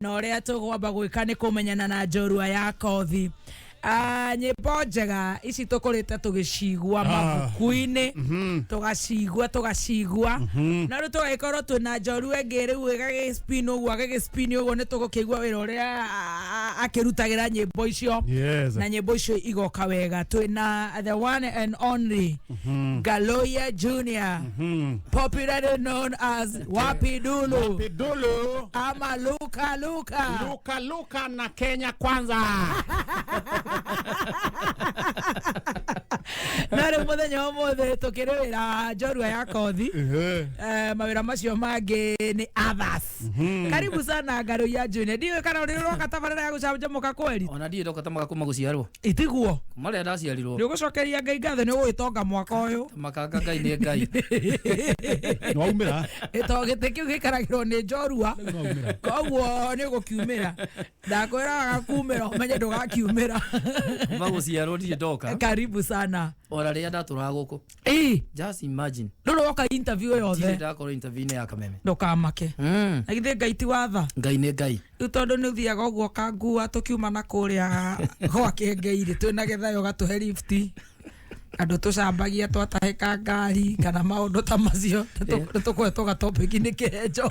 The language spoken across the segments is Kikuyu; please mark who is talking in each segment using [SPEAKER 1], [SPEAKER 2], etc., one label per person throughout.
[SPEAKER 1] Na ũrĩa tũgwamba gwĩka nĩ kũmenyana na njorua ya kothi. Ah, nyĩmbo njega ici tũkũrĩte tũgĩcigua mabuku-inĩ, tũgacigua tũgacigua, na rĩu tũgagĩkorwo twĩna njorua ĩngĩ rĩu ĩgagĩspin ũguo, agĩgĩspin ũguo, nĩ tũgũkĩigua wĩra ũrĩa akĩrutagĩra nyĩmbo icio. Na nyĩmbo icio igoka wega. Twĩna the one and only Galoya Junior, popularly known as Wapidulu.
[SPEAKER 2] Pidulu.
[SPEAKER 1] Ama Luka Luka.
[SPEAKER 2] Luka Luka na Kenya Kwanza.
[SPEAKER 1] Na rĩu mũthenya ũmũthĩ tũkĩrĩ wĩra wa njorua ya kothi. Mawĩra macio mangĩ nĩ others. Karibu sana Ngaruiya Junior. Ndiũĩ kana ũrĩ ũroka tabarĩra ya gũcanjamũka kweri.
[SPEAKER 3] Ona ndirĩ ndoka ta kuma gũciarwo.
[SPEAKER 1] Itiguo.
[SPEAKER 3] Kuma rĩrĩa ndaciarirwo.
[SPEAKER 1] Nĩ ũgũcokeria Ngai ngatho nĩ ũgũgĩtonga mwaka ũyũ.
[SPEAKER 3] Makanga Ngai nĩ Ngai.
[SPEAKER 2] Nĩwaumĩra.
[SPEAKER 1] Ĩto gĩtĩ kĩu gĩikaragĩrwo nĩ njorua. Koguo nĩ ũgũkiumĩra. Ndakwĩra wagakumĩra ũmenye ndũgakiumĩra.
[SPEAKER 3] Kuma gũciarwo ndirĩ ndoka.
[SPEAKER 1] Karibu sana.
[SPEAKER 3] Ona rĩrĩa ndatũraga gũkũ.
[SPEAKER 1] Ĩĩ.
[SPEAKER 3] Just imagine.
[SPEAKER 1] Ndũrĩ woka interview yothe.
[SPEAKER 3] Ndirĩ ndakorwo interview-inĩ ya Kameme.
[SPEAKER 1] Ndũkamake. Na githĩ Ngai ti watha?
[SPEAKER 3] Ngai nĩ Ngai.
[SPEAKER 1] Rĩu tondũ nĩ ũthiaga ũguo ũkangua tũkiuma na kũrĩa gwa Kĩengei-rĩ, twĩna gĩthayo ũgatũhe lift, andũ tũcambagia twatahĩka ngari kana maũndũ ta macio, nĩ tũkũhetũka topic nĩ kĩhenjo.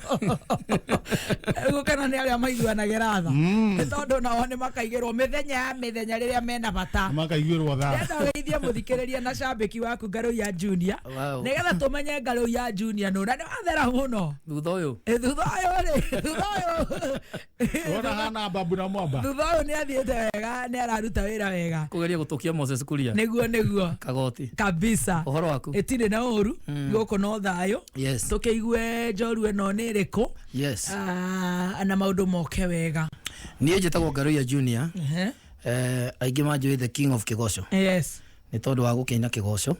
[SPEAKER 1] Rĩu kana nĩ arĩa maiguanagĩra tha, nĩ tondũ nao nĩ makaigĩrwo mĩthenya ya mĩthenya rĩrĩa mena bata.
[SPEAKER 2] Makaiguĩrwo tha.
[SPEAKER 1] Ndĩrenda ũgeithie mũthikĩrĩria na cambĩki waku Ngaruiya Junior. Nĩgetha tũmenye Ngaruiya Junior nũ, na nĩ wathera mũno.
[SPEAKER 3] Thutha ũyũ.
[SPEAKER 1] Thutha ũyũ rĩ, thutha ũyũ.
[SPEAKER 2] Wona hana babu na mwamba.
[SPEAKER 1] Thutha ũyũ nĩ athiĩte wega, nĩ araruta wĩra wega.
[SPEAKER 3] Kũgeria gũtũkia Moses Kuria.
[SPEAKER 1] Nĩguo, nĩguo.
[SPEAKER 3] Kagoti.
[SPEAKER 1] Kabisa.
[SPEAKER 3] Ũhoro waku?
[SPEAKER 1] Ĩtirĩ na ũru, gũkũ no thayũ. Tũkĩigue njorua ĩno nĩ ĩrĩkũ. Ah, na maũndũ moke wega.
[SPEAKER 3] Niĩ njĩtagwo Ngaruiya Junior. Aingĩ manjũĩ the king of kĩgoco. Nĩ tondũ wa gũkĩina kĩgoco.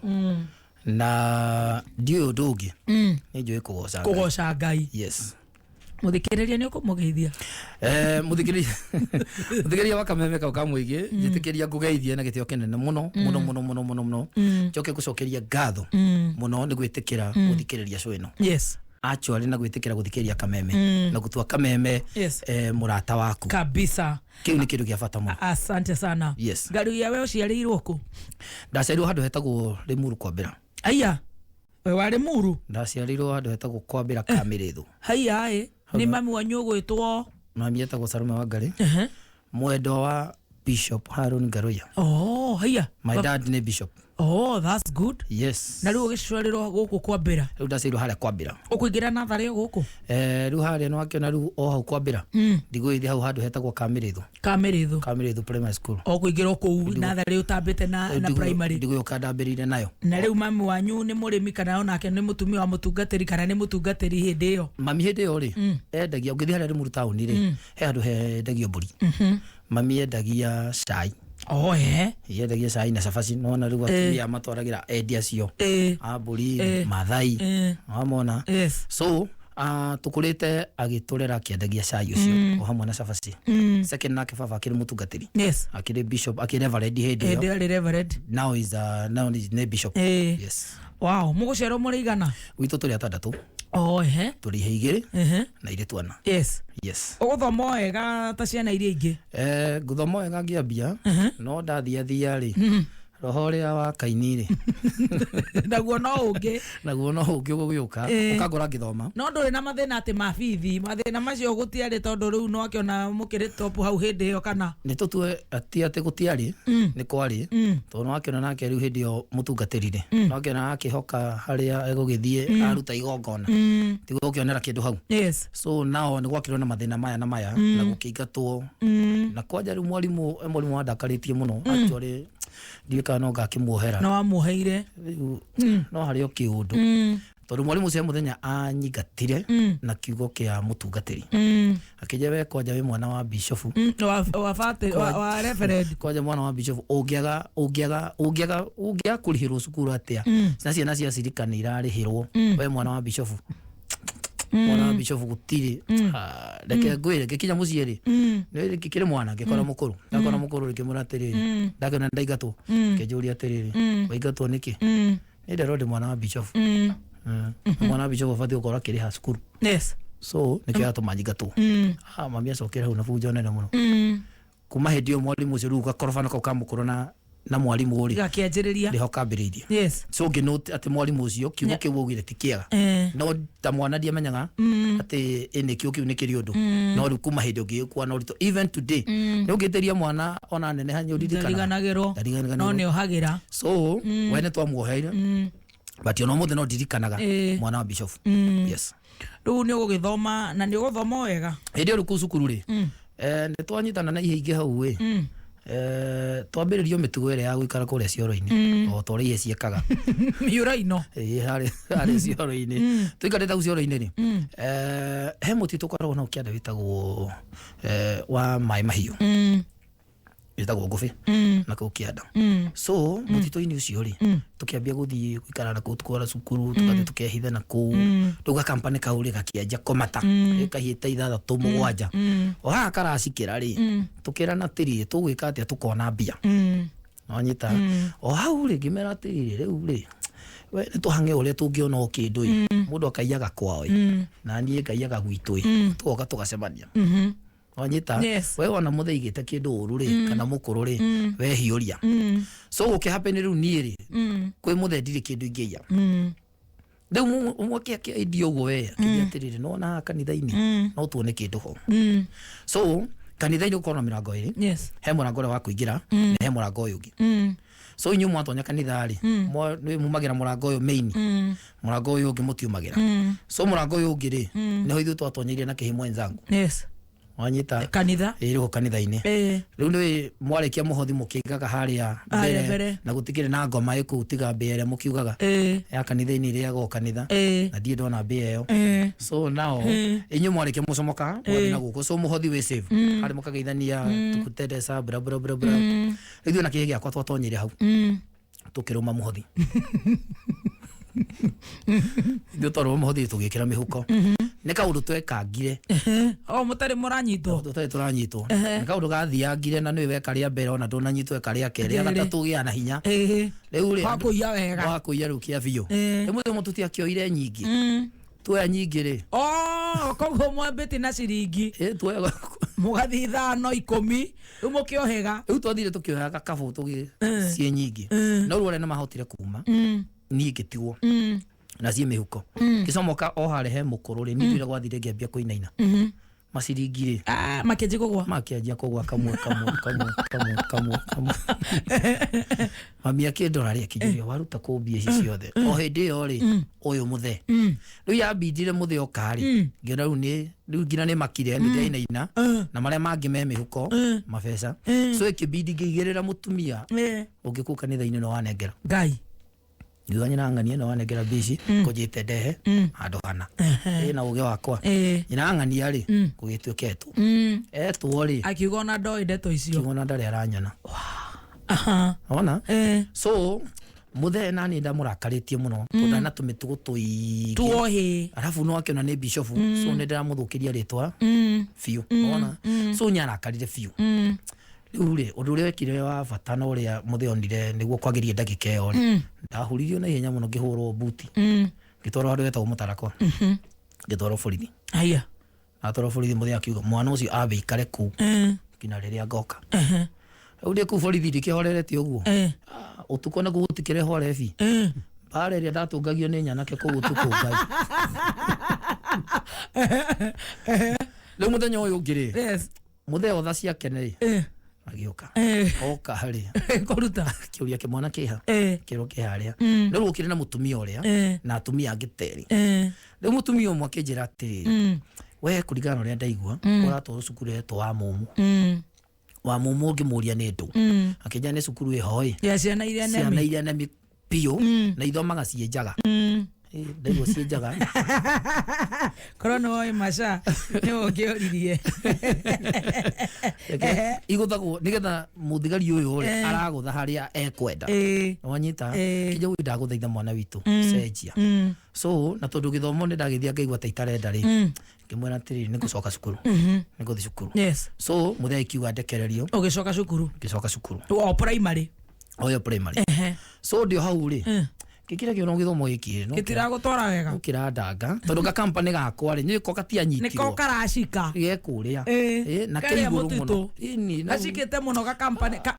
[SPEAKER 3] Na ndiũĩ ũndũ ũngĩ. Nĩ njũĩ kũgoca Ngai.
[SPEAKER 1] Kũgoca Ngai.
[SPEAKER 3] Yes.
[SPEAKER 1] Mũthikĩrĩria nĩ ũkũmũgeithia?
[SPEAKER 3] Mũthikĩrĩria wa Kameme kau ka mũingĩ, njĩtĩkĩria ngũgeithie na gĩtĩo kĩnene mũno mũno mũno mũno mũno mũno, njoke ngũcokeria ngatho mũno nĩ gwĩtĩkĩra gũthikĩrĩria show ĩno. Actually na gwĩtĩkĩra gũthikĩrĩria Kameme na gũtua Kameme mũrata waku.
[SPEAKER 1] Kabisa.
[SPEAKER 3] Kĩu nĩ kĩndũ kĩa bata mũno.
[SPEAKER 1] Asante sana.
[SPEAKER 3] Yes.
[SPEAKER 1] Ngaruiya, we ũciarĩirwo kũ?
[SPEAKER 3] Ndaciarirwo handũ hetagwo Limuru Kwambĩra.
[SPEAKER 1] Aya, we warĩ Muru?
[SPEAKER 3] Ndaciarirwo handũ hetagwo Kwambĩra Kamĩrĩthũ.
[SPEAKER 1] Haiya ĩ, nĩ mami wanyu ũgwĩtwo?
[SPEAKER 3] Mami etagwo Salome Wangari. Mwendwa wa Bishop Harun Ngaruiya.
[SPEAKER 1] Oh, haiya.
[SPEAKER 3] My dad nĩ bishop.
[SPEAKER 1] Oh, that's good.
[SPEAKER 3] Yes.
[SPEAKER 1] Na rĩu ũgĩciarĩrwo gũkũ Kwambĩra?
[SPEAKER 3] Rĩu ndaciarirwo harĩa Kwambĩra.
[SPEAKER 1] Ũkũingĩra natharĩ o gũkũ?
[SPEAKER 3] Rĩu harĩa nĩ wakĩona rĩu o hau Kwambĩra. Ndigũgĩthiĩ hau handũ hetagwo Kamĩrĩthũ.
[SPEAKER 1] Kamĩrĩthũ.
[SPEAKER 3] Kamĩrĩthũ Primary School.
[SPEAKER 1] O kũingĩra o kũu natharĩ ũtambĩte na primary.
[SPEAKER 3] Ndigũgĩũka ndambĩrĩire nayo.
[SPEAKER 1] Na rĩu mami wanyu nĩ mũrĩmi kana onake nĩ mũtumia wa mũtungatĩri kana nĩ mũtungatĩri hĩndĩ ĩyo?
[SPEAKER 3] Mami hĩndĩ ĩyo rĩ, endagia, ũngĩthiĩ harĩa Limuru taũni rĩ, he handũ hendagio mbũri. Mami endagia cai.
[SPEAKER 1] Oh, eh.
[SPEAKER 3] Yendagia cai na cabaci. Nona rĩu atumia matwaragĩra endia acio a mbũri, Mathai. Wamona? So tũkũrĩte agĩtũrera akĩendagia cai ũcio o hamwe na cabaci. Second, nake baba akĩrĩ mũtungatĩri. Akĩrĩ bishop, akĩrĩ reverend hĩndĩ ĩyo.
[SPEAKER 1] Hĩndĩ ĩyo arĩ reverend.
[SPEAKER 3] Now is now is nĩ bishop. Yes.
[SPEAKER 1] Wow, mũgũciarwo mũrĩ igana?
[SPEAKER 3] Gwitũ tũrĩ atandatũ.
[SPEAKER 1] Oh, ehe.
[SPEAKER 3] Tũrĩ ihe igĩrĩ na irĩtu ana. Yes.
[SPEAKER 1] Ũgũthoma wega ta ciana iria ingĩ?
[SPEAKER 3] Ngũthoma wega ngĩambia, no ndathiathia rĩ, roho ũrĩa wa Kaini rĩ.
[SPEAKER 1] Naguo no ũngĩ.
[SPEAKER 3] Naguo no ũngĩ ũgũgĩũka, ũkangora ngĩthoma.
[SPEAKER 1] No ndũrĩ na mathĩna atĩ ma bithi, mathĩna macio gũtiarĩ tondũ rĩu no akĩona mũkĩrĩ top hau hĩndĩ ĩyo kana?
[SPEAKER 3] Nĩ tũtue ti atĩ gũtiarĩ, nĩ kwarĩ, tondũ nĩ wakĩona nake rĩu hĩndĩ ĩyo mũtungatĩri rĩ, nĩ wakĩona akĩhoka harĩa egũgĩthiĩ aruta igongona, tiguo gũkĩonera kĩndũ hau. So nao nĩ gwakĩrwo na mathĩna maya na maya, na gũkĩingatwo. Na kwanja rĩu mwarimũ wandakarĩtie mũno, actually ndiũĩ kana no ngakĩmuohera.
[SPEAKER 1] No wamuoheire.
[SPEAKER 3] Rĩu no harĩ o kĩũndũ. Tondũ mwarimũ ũcio mũthenya anyingatire na kiugo kĩa mũtungatĩri. Akĩnjĩra we kwanja wĩ mwana wa bishofu.
[SPEAKER 1] Wa reverend.
[SPEAKER 3] Kwanja mwana wa bishofu ũngĩaga ũngĩaga ũngĩaga ũngĩaga kũrĩhĩrwo cukuru atĩa? Na ciana cia cirika nĩ irarĩhĩrwo. We mwana wa bishofu. Mwana wa bishofu gũtirĩ. Reke ngwĩre ngĩkinya mũciĩ rĩ, nĩ ngĩkĩrĩ mwana ngĩkora mũkũrũ. Ndakora mũkũrũ ngĩmwĩra atĩrĩrĩ, ndakĩona ndaingatwo. Ngĩnjũria atĩrĩrĩ, waingatwo nĩkĩ? Nĩ nderwo ndĩ mwana wa bishofu. Mwana wa bishofu abatiĩ gũkorwo akĩrĩha cukuru. So nĩkĩo yatũma nyingatwo. Ah, mami acokera hau na bunjo nene mũno. Kuma hĩndĩ ĩyo mwarimũ ũcio rĩu gakorobano kau ka mũkũrũ na mwarimũ rĩ,
[SPEAKER 1] gakĩanjĩrĩria.
[SPEAKER 3] nĩho kambĩrĩirie. So ngĩnote atĩ mwarimũ ũcio kiugo kĩu augire ti kĩega, no ta mwana ndiamenyaga atĩ ĩnĩ kiugo kĩu nĩ kĩrĩ ũndũ. No rĩu kuma hĩndĩ ũngĩgĩkua na ũritũ, even today nĩ ũngĩtĩria mwana ona neneha nĩ ũririkanaga.
[SPEAKER 1] Ndariganagĩrwo.
[SPEAKER 3] Ndariganagĩrwo.
[SPEAKER 1] No nĩ ohagĩra.
[SPEAKER 3] So we nĩ twamuoheire, but ona ũmũthĩ no ndirikanaga mwana wa bishop. Yes.
[SPEAKER 1] Rĩu nĩ ũgũgĩthoma na nĩ ũgũthoma o wega.
[SPEAKER 3] Hĩndĩ ĩyo rĩu kũu cukuru rĩ, nĩ twanyitana na ihe ingĩ hau ĩ, twambĩrĩrio mĩtugo ĩrĩa ya gũikara kũrĩa cioro-inĩ o ta ũrĩa ihe ciĩkaga.
[SPEAKER 1] Miura ino.
[SPEAKER 3] Ĩĩ, harĩ cioro-inĩ tũikarĩte hau cioro-inĩ rĩ, he mũtitũ ũkoragwo nau kĩanda wĩtagwo wa maĩ mahiũ, wĩtagwo ngũbĩ na kũu kĩanda. So mũtitũ-inĩ ũcio rĩ, tũkĩambia gũthiĩ gũikara na kũu, tukora cukuru tũgathiĩ tũkehitha na kũu. Rĩu gakampani kau rĩ gakĩanjia kũmata kahiĩte ithathatũ mũgwanja o haha karacikĩra rĩ, tũkĩrana atĩrĩrĩ, tũgwĩka atĩa tũkona mbia? Wanyita o hau rĩ, ngĩmera atĩrĩrĩ, rĩu rĩ we nĩ tũhange ũrĩa tũngĩona o kĩndũ ĩ, mũndũ akaiyaga kwao ĩ, na niĩ ngaiyaga gwitũ ĩ, tũgoka tũgacemania. Wanyita?
[SPEAKER 1] Yes.
[SPEAKER 3] We wona mũthee aigĩte kĩndũ ũru rĩ, kana mũkũrũ rĩ, we hiũria. So gũkĩ happen rĩu niĩ rĩ, kwĩ mũthee ndirĩ kĩndũ ingĩiya. Rĩu ũmwe akĩendia ũguo, we akĩnjĩra atĩrĩrĩ, nona haha kanitha-inĩ no tuone kĩndũ ho. So kanitha-inĩ gũkorwo na mĩrango ĩrĩ. He mũrango ũrĩa wa kũingĩra na he mũrango ũyũ ũngĩ. So inyuĩ mwatonya kanitha rĩ, nĩ mumagĩra mũrango ũyũ main, mũrango ũyũ ũngĩ mũtiumagĩra. So mũrango ũyũ ũngĩ rĩ, nĩho ithuĩ twatonyeire na kĩhĩ mwenzangu. Wanyita?
[SPEAKER 1] Kanitha.
[SPEAKER 3] Ĩ, rĩu kanitha-inĩ. Rĩu nĩ mwarĩkia mũhothi mũkĩigaga harĩa
[SPEAKER 1] Harĩa mbere.
[SPEAKER 3] Na gũtikĩrĩ na ngoma ĩkũu tiga mbĩa ĩrĩa mũkiugaga ya kanitha-inĩ ĩrĩagwo kanitha. Na ndirĩ ndona mbĩa ĩyo. So nao inyuĩ mwarĩkia mũcomoka mũgathiĩ na gũkũ, so mũhothi wĩ safe harĩ mũkageithania tukutendesa bra bra bra bra. Rĩu ithuĩ na kĩhĩ gĩakwa twatonyeire hau, tũkĩrũma mũhothi. Ithuĩ twarũma mũhothi tũgĩkĩra mĩhuko. Nĩ kaũndũ twekangire.
[SPEAKER 1] O mũtarĩ mũranyitwo.
[SPEAKER 3] Tũtarĩ tũranyitwo. Nĩ kaũndũ gathiangire na nĩwe weka rĩa mbere, ona ndũnanyitwo, eka rĩa kerĩ, rĩa gatatũ gĩa na hinya. Rĩu rĩ
[SPEAKER 1] Wa kũiya wega.
[SPEAKER 3] Wa kũiya rĩu kĩa biũ. Rĩmwe rĩmwe tũtiakĩoire nyingĩ, tuoya nyingĩ rĩ,
[SPEAKER 1] Oh, koguo mwambĩtie na ciringi,
[SPEAKER 3] tuoya
[SPEAKER 1] mũgathiĩ 5, 10, rĩu mũkĩohega.
[SPEAKER 3] Rĩu twathire tũkĩoya gakabũ tũgĩ ciĩ nyingĩ, no rĩu arĩa nĩ mahotire kuma, niĩ ngĩtigwo na ciĩ mĩhuko. Ngĩcomoka o harĩa he mũkũrũ rĩ, niĩ ndũire gwathire ngĩambia kũinaina maciringi rĩ.
[SPEAKER 1] Ah, makĩanjia kũgwa.
[SPEAKER 3] Makĩanjia kũgwa kamwe kamwe kamwe kamwe kamwe kamwe. Mami akĩndora rĩ, akĩnjũria, waruta kũ mbia ici ciothe? O hĩndĩ ĩyo rĩ, ũyũ mũthee rĩu yambindire, mũthee oka rĩ, ngĩona rĩu nĩ rĩu nginya nĩ makire nĩ ndainaina na marĩa mangĩ me mĩhuko mabeca. So ĩkĩbindi ngĩigĩrĩra mũtumia ũngĩ kũu kanitha-inĩ, no wanengera.
[SPEAKER 1] Ngai.
[SPEAKER 3] Ngiuga nyina ng'ania no wanengera mbia ici, kũnjĩte ndehe handũ hana ĩ na ũgĩ wakwa. Nyina ng'ania rĩ, gũgĩtuĩka etwo etwo rĩ,
[SPEAKER 1] Akiuga ona ndoĩ ndeto icio.
[SPEAKER 3] Kiugo na ndarĩ aranyona. Ona so mũthee nani ndamũrakarĩtie mũno tondũ arĩ na tũmĩtugo tũingĩ.
[SPEAKER 1] Tuohĩ.
[SPEAKER 3] Arabu no akĩona nĩ bishofu, so nĩ ndĩramũthũkĩria rĩtwa biũ ona. So nĩarakarire biũ. Rĩu rĩ, ũndũ ũrĩa wekire wa bata na ũrĩa mũthee onire nĩguo kwagĩria ndagĩka ĩyo rĩ, ndahuririo na ihenya mũno, ngĩhũrwo buti, ngĩtwarwo handũ hetagwo mũtarakwa, ngĩtwarwo borithi.
[SPEAKER 1] Haya.
[SPEAKER 3] Atwarwo borithi, mũthee akiuga mwana ũcio ambe ikare kũu nginya rĩrĩa ngoka. Rĩu ndĩ kũu borithi ndikĩhorerete ũguo. Ah, ũtukũ naguo gũtikĩrĩ horebi. Mbara ĩrĩa ndatũngagio nĩ nyanake kũu ũtukũ, Ngai. Rĩu mũthenya ũyũ ũngĩ rĩ, mũthee otha ciake rĩ, agĩũka. Oka rĩ,
[SPEAKER 1] Kũruta.
[SPEAKER 3] Kĩũria kĩmwana kĩha, kĩrwo kĩharĩa. Rĩu ũkĩrĩ na mũtumia ũrĩa na atumia angĩ terĩ. Rĩu mũtumia ũmwe akĩnjĩra atĩrĩrĩ, we kũringana na ũrĩa ndaigua ũratwarwo cukuru ĩretwo wa mũmũ. Wa mũmũ ũngĩmũria nĩ ndũ, akĩnjĩra nĩ cukuru ĩho ĩ
[SPEAKER 1] Ya ciana iria
[SPEAKER 3] ciana
[SPEAKER 1] nemi.
[SPEAKER 3] iria nemi biũ na ithomaga ciĩ njaga. Ndaigua ciĩ njaga.
[SPEAKER 1] Korwo nĩ woĩ maca nĩ ũngĩoririe.
[SPEAKER 3] Reke, igũthagwo nĩgetha mũthigari ũyũ rĩ aragũtha harĩa ekwenda. Wanyita? Kĩnja gwĩ ndagũthaitha mwana witũ cenjia. So na tondũ gĩthomo nĩ ndagĩthia ngaigua ta itarenda rĩ, ngĩmwĩra atĩrĩrĩ, nĩ ngũcoka cukuru, nĩ ngũthiĩ cukuru. So mũthenya ikiuga ndekererio.
[SPEAKER 1] Ũgĩcoka cukuru.
[SPEAKER 3] Ngĩcoka cukuru.
[SPEAKER 1] O primary?
[SPEAKER 3] Oyo primary. So ndĩ o hau rĩ, Gĩkĩra kĩo no gĩthomo gĩkĩ no
[SPEAKER 1] Gĩtiragũtwara wega.
[SPEAKER 3] Ũkĩrandanga tondũ ga company gakwa rĩ nĩko
[SPEAKER 1] Nĩko
[SPEAKER 3] gatianyitirwo.
[SPEAKER 1] karacika.
[SPEAKER 3] Ge kũrĩa.
[SPEAKER 1] Ĩĩ.
[SPEAKER 3] Na
[SPEAKER 1] Karĩa
[SPEAKER 3] ke igũrũ
[SPEAKER 1] mũtitũ.
[SPEAKER 3] mũno. Ĩni, na
[SPEAKER 1] Gacikĩte mũno ga company ka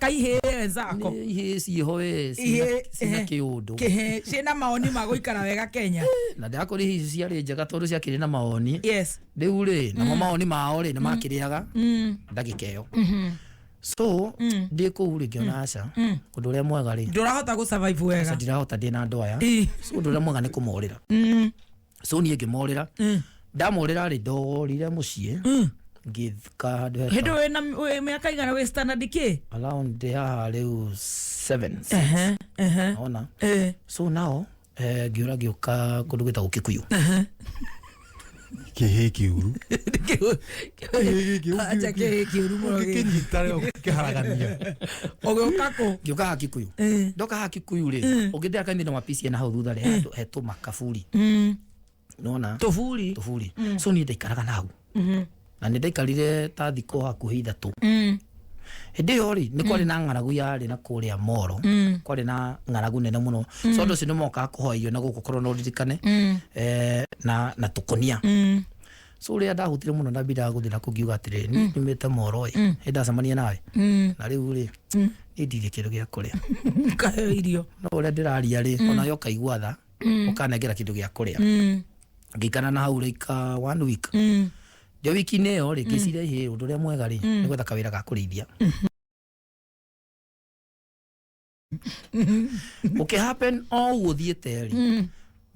[SPEAKER 1] kaihĩĩ zako.
[SPEAKER 3] Nĩ ihĩĩ ciĩho we
[SPEAKER 1] Ihĩĩ,
[SPEAKER 3] cina
[SPEAKER 1] ehe.
[SPEAKER 3] kĩũndũ.
[SPEAKER 1] Kĩhĩ ciĩna maoni ma gũikara wega Kenya.
[SPEAKER 3] Na ndakũrĩ hihi ciarĩ njega tondũ ciakĩrĩ na mawoni.
[SPEAKER 1] Yes.
[SPEAKER 3] Rĩu rĩ namo mawoni mao rĩ nĩ makĩrĩaga ndagĩka ĩyo. So ndĩ kũu rĩ ngĩona aca ũndũ ũrĩa mwega rĩ
[SPEAKER 1] Ndũrahota gũ survive wega.
[SPEAKER 3] aca ndirahota ndĩ na andũ aya.
[SPEAKER 1] Ĩ.
[SPEAKER 3] So ũndũ ũrĩa mwega nĩ kũmorĩra. So niĩ ngĩmorĩra. Ndamorĩra rĩ ndorire mũciĩ ngĩthika handũ
[SPEAKER 1] Hĩndĩ
[SPEAKER 3] hetagwo
[SPEAKER 1] wĩna wĩ mĩaka igana wĩ standard kĩ?
[SPEAKER 3] around haha rĩu 7
[SPEAKER 1] Ehe, ehe.
[SPEAKER 3] ona.
[SPEAKER 1] Eh.
[SPEAKER 3] So nao ngĩũra ngĩũka kũndũ gwĩtagwo Kikuyu.
[SPEAKER 2] Kĩhĩ kĩũru.
[SPEAKER 1] Acha kĩhĩ kĩũru mũno gĩkĩ.
[SPEAKER 2] Kĩnyita rĩo kĩharagania.
[SPEAKER 1] Ũgĩũka kũ?
[SPEAKER 3] Ngĩũka haha Kikuyu. Ndoka haha Kikuyu rĩ ũngĩthira kanitha wa PCN hau thutha rĩ handũ he tũmakaburi. Nona
[SPEAKER 1] Tũburi.
[SPEAKER 3] tũburi. So niĩ ndaikaraga na hau. Na nĩ ndaikarire ta thikũ hakuhĩ 3. Hĩndĩ ĩyo rĩ nĩ kwarĩ na ng'aragu yarĩ na kũrĩa Moro. Kwarĩ na ng'aragu nene mũno. So andũ acio nĩ mokaga kũhoya irio na gũkũ korwo no ririkane. Na tũkũnia. So rĩrĩa ndahutire mũno ndambire gũthiĩ na kũngiuga atĩrĩrĩ niĩ nyumĩte Moro ĩ hĩndĩ ndacemania nawe na rĩu rĩ niĩ ndirĩ kĩndũ gĩa kũrĩa.
[SPEAKER 1] Ũkaheo irio.
[SPEAKER 3] No ũrĩa ndĩraria rĩ onawe ũkaigua tha ũkanengera kĩndũ gĩa kũrĩa. Ngĩikara na hau like 1 week. Ndio wiki-inĩ ĩyo rĩ ngĩciria hĩ ũndũ ũrĩa mwega rĩ nĩ gwetha kawĩra ga kũrĩithia. Ũkĩ happen o ũguo thiĩte rĩ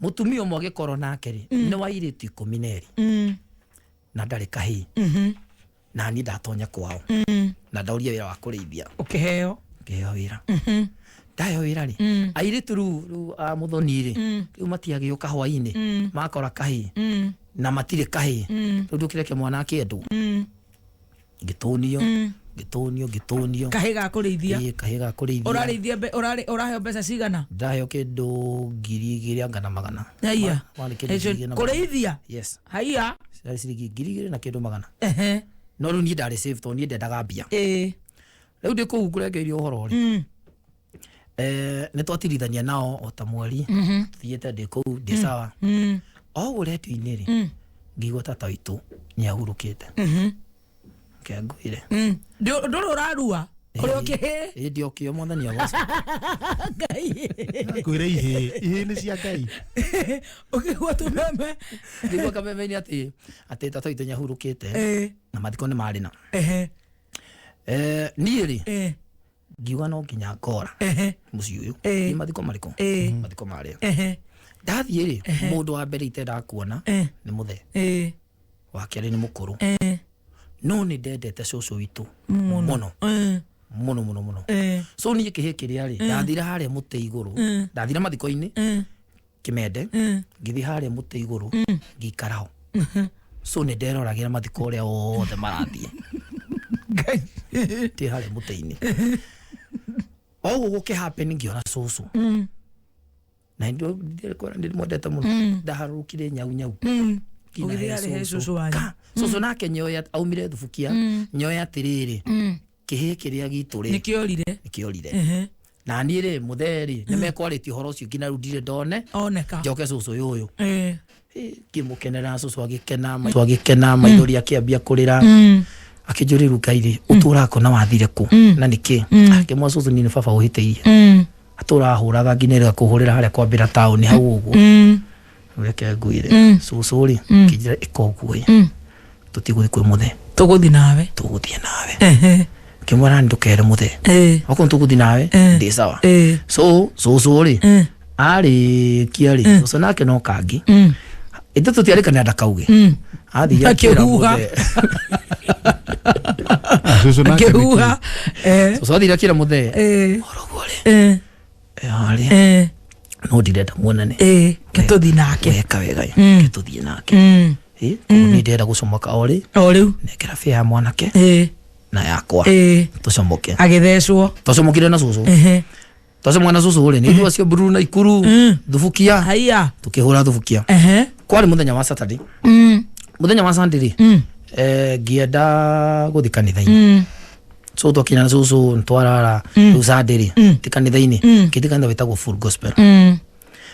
[SPEAKER 3] mũtumia ũmwe agĩkorwo nake rĩ nĩ wa airĩtu 12 na ndarĩ kahĩĩ. Na niĩ ndatonya kwao na ndauria wĩra wa kũrĩithia.
[SPEAKER 1] Ũkĩheo.
[SPEAKER 3] Ngĩheo wĩra. Ndaheo wĩra rĩ airĩtu rĩu a mũthoni rĩ rĩu matiagĩũka hwainĩ makora kahĩĩ na matirĩ kahĩĩ rĩu ndũkĩreke mwana akĩendwo. Ngĩtũnio ngĩtũnio ngĩtũnio.
[SPEAKER 1] Kahĩĩ ga kũrĩithia.
[SPEAKER 3] Ĩĩ, kahĩĩ ga kũrĩithia.
[SPEAKER 1] Ũrarĩithia ũraheo mbeca cigana?
[SPEAKER 3] Ndaheo kĩndũ 2,100.
[SPEAKER 1] Haiya.
[SPEAKER 3] Warĩ kĩndũ 2,100.
[SPEAKER 1] Kũrĩithia?
[SPEAKER 3] Yes.
[SPEAKER 1] Haiya.
[SPEAKER 3] Ciarĩ ciringi 2,100 na kĩndũ 100.
[SPEAKER 1] Ehe.
[SPEAKER 3] No rĩu niĩ ndarĩ safe tondũ niĩ ndendaga mbia.
[SPEAKER 1] Ĩĩ.
[SPEAKER 3] Rĩu ndĩ kũu ngũrengereirio ũhoro rĩ nĩ twatirithania nao o ta mweri tũthiĩte ndĩ kũu ndĩ sawa. O ũguo redio-inĩ rĩ ngĩigua tata witũ nĩ ahurũkĩte. Kĩangũire.
[SPEAKER 1] Ndũrĩ ũrarua? Ũrĩ ũkĩhĩ?
[SPEAKER 3] Ĩĩ ndĩ okĩo mwathani agoce.
[SPEAKER 1] Ngai.
[SPEAKER 2] Kwĩra ihĩĩ. Ihĩĩ nĩ cia Ngai.
[SPEAKER 1] Ũkĩigua tũmeme.
[SPEAKER 3] Ngĩigua kameme-inĩ atĩ tata witũ nĩ ahurũkĩte na mathiko nĩ marĩ na.
[SPEAKER 1] Ehe.
[SPEAKER 3] Niĩ rĩ ngiuga no nginya ngora mũciĩ ũyũ. Nĩ mathiko marĩkũ? Mathiko marĩa. Ndathiĩ rĩ mũndũ wa mbere itendaga kuona nĩ mũthee. Wa kerĩ nĩ mũkũrũ. No nĩ ndendete cũcũ witũ mũno. Mũno mũno mũno. So niĩ kĩhĩ kĩrĩa rĩ ndathire harĩa mũtĩ igũrũ. Ndathire mathiko-inĩ Kĩmende ngĩthiĩ harĩa mũtĩ igũrũ ngĩikara ho. So nĩ nderoragĩra mathiko ũrĩa othe marathiĩ. Ndĩ harĩa mũtĩ-inĩ. O ũguo gũkĩ happen ngĩona cũcũ. Na ndĩmwendete mũno. Ndaharũrũkire nyau nyau.
[SPEAKER 1] Ũgĩthiĩ harĩ he cũcũ wanyu.
[SPEAKER 3] Cũcũ nake nyoya aumire thubukia nyoya atĩrĩrĩ kĩhĩ kĩrĩa gitũ rĩ
[SPEAKER 1] Nĩkĩorire.
[SPEAKER 3] nĩkĩorire. Na niĩ rĩ mũthee rĩ nĩmekwarĩtie ũhoro ũcio nginya rĩu ndirĩ ndone
[SPEAKER 1] Oneka.
[SPEAKER 3] njoke cũcũ ũyũ. Ngĩmũkenera cũcũ agĩkena maithori akĩambia kũrĩra. Akĩnjũria rĩu Ngai rĩ ũtũraga kũ na wathire kũ na nĩkĩ? Akĩmwĩra cũcũ niĩ nĩ baba ũhĩtĩirie. Atũraga hũraga nginya ĩrĩa kũhũrĩra harĩa kwambĩra taũni hau ũguo. Reke ngwĩre cũcũ rĩ kĩnjĩra ĩka ũguo ĩ tũtigũthiĩ kwĩ mũthee.
[SPEAKER 1] Tũgũthiĩ nawe.
[SPEAKER 3] Tũgũthiĩ nawe. Ngĩmwĩra ndũkere mũthee. Okorwo tũgũthiĩ nawe ndĩ sawa. So cũcũ rĩ arĩkia rĩ cũcũ nake no kangĩ. Ithuĩ tũtiarĩkanĩra ndakauge. Athire akĩra mũthee.
[SPEAKER 1] Akĩhuha.
[SPEAKER 3] Cũcũ athire akĩra mũthee. Ũhoro ũguo rĩ. Harĩa. No ndirenda muonane.
[SPEAKER 1] Gĩtũthiĩ nake.
[SPEAKER 3] Weka wega gĩtũthiĩ nake. Koguo niĩ ndĩrenda gũcomoka o rĩ.
[SPEAKER 1] O rĩu.
[SPEAKER 3] Nengera bĩa ya mwanake. Na yakwa. Tũcomoke.
[SPEAKER 1] Agĩthecwo.
[SPEAKER 3] Twacomokire na cũcũ. Twacomoka na cũcũ rĩ nĩ ithuĩ acio Mburu na Ikuru. Thubukia.
[SPEAKER 1] Haiya.
[SPEAKER 3] Tũkĩhũra thubukia. Kwarĩ mũthenya wa Saturday. Mũthenya wa Sunday rĩ ngĩenda gũthiĩ kanitha-inĩ. So twakinya na cucu ntwarara rĩu Sunday rĩ ti kanitha-inĩ kĩndĩ kanitha wĩtagwo Full Gospel.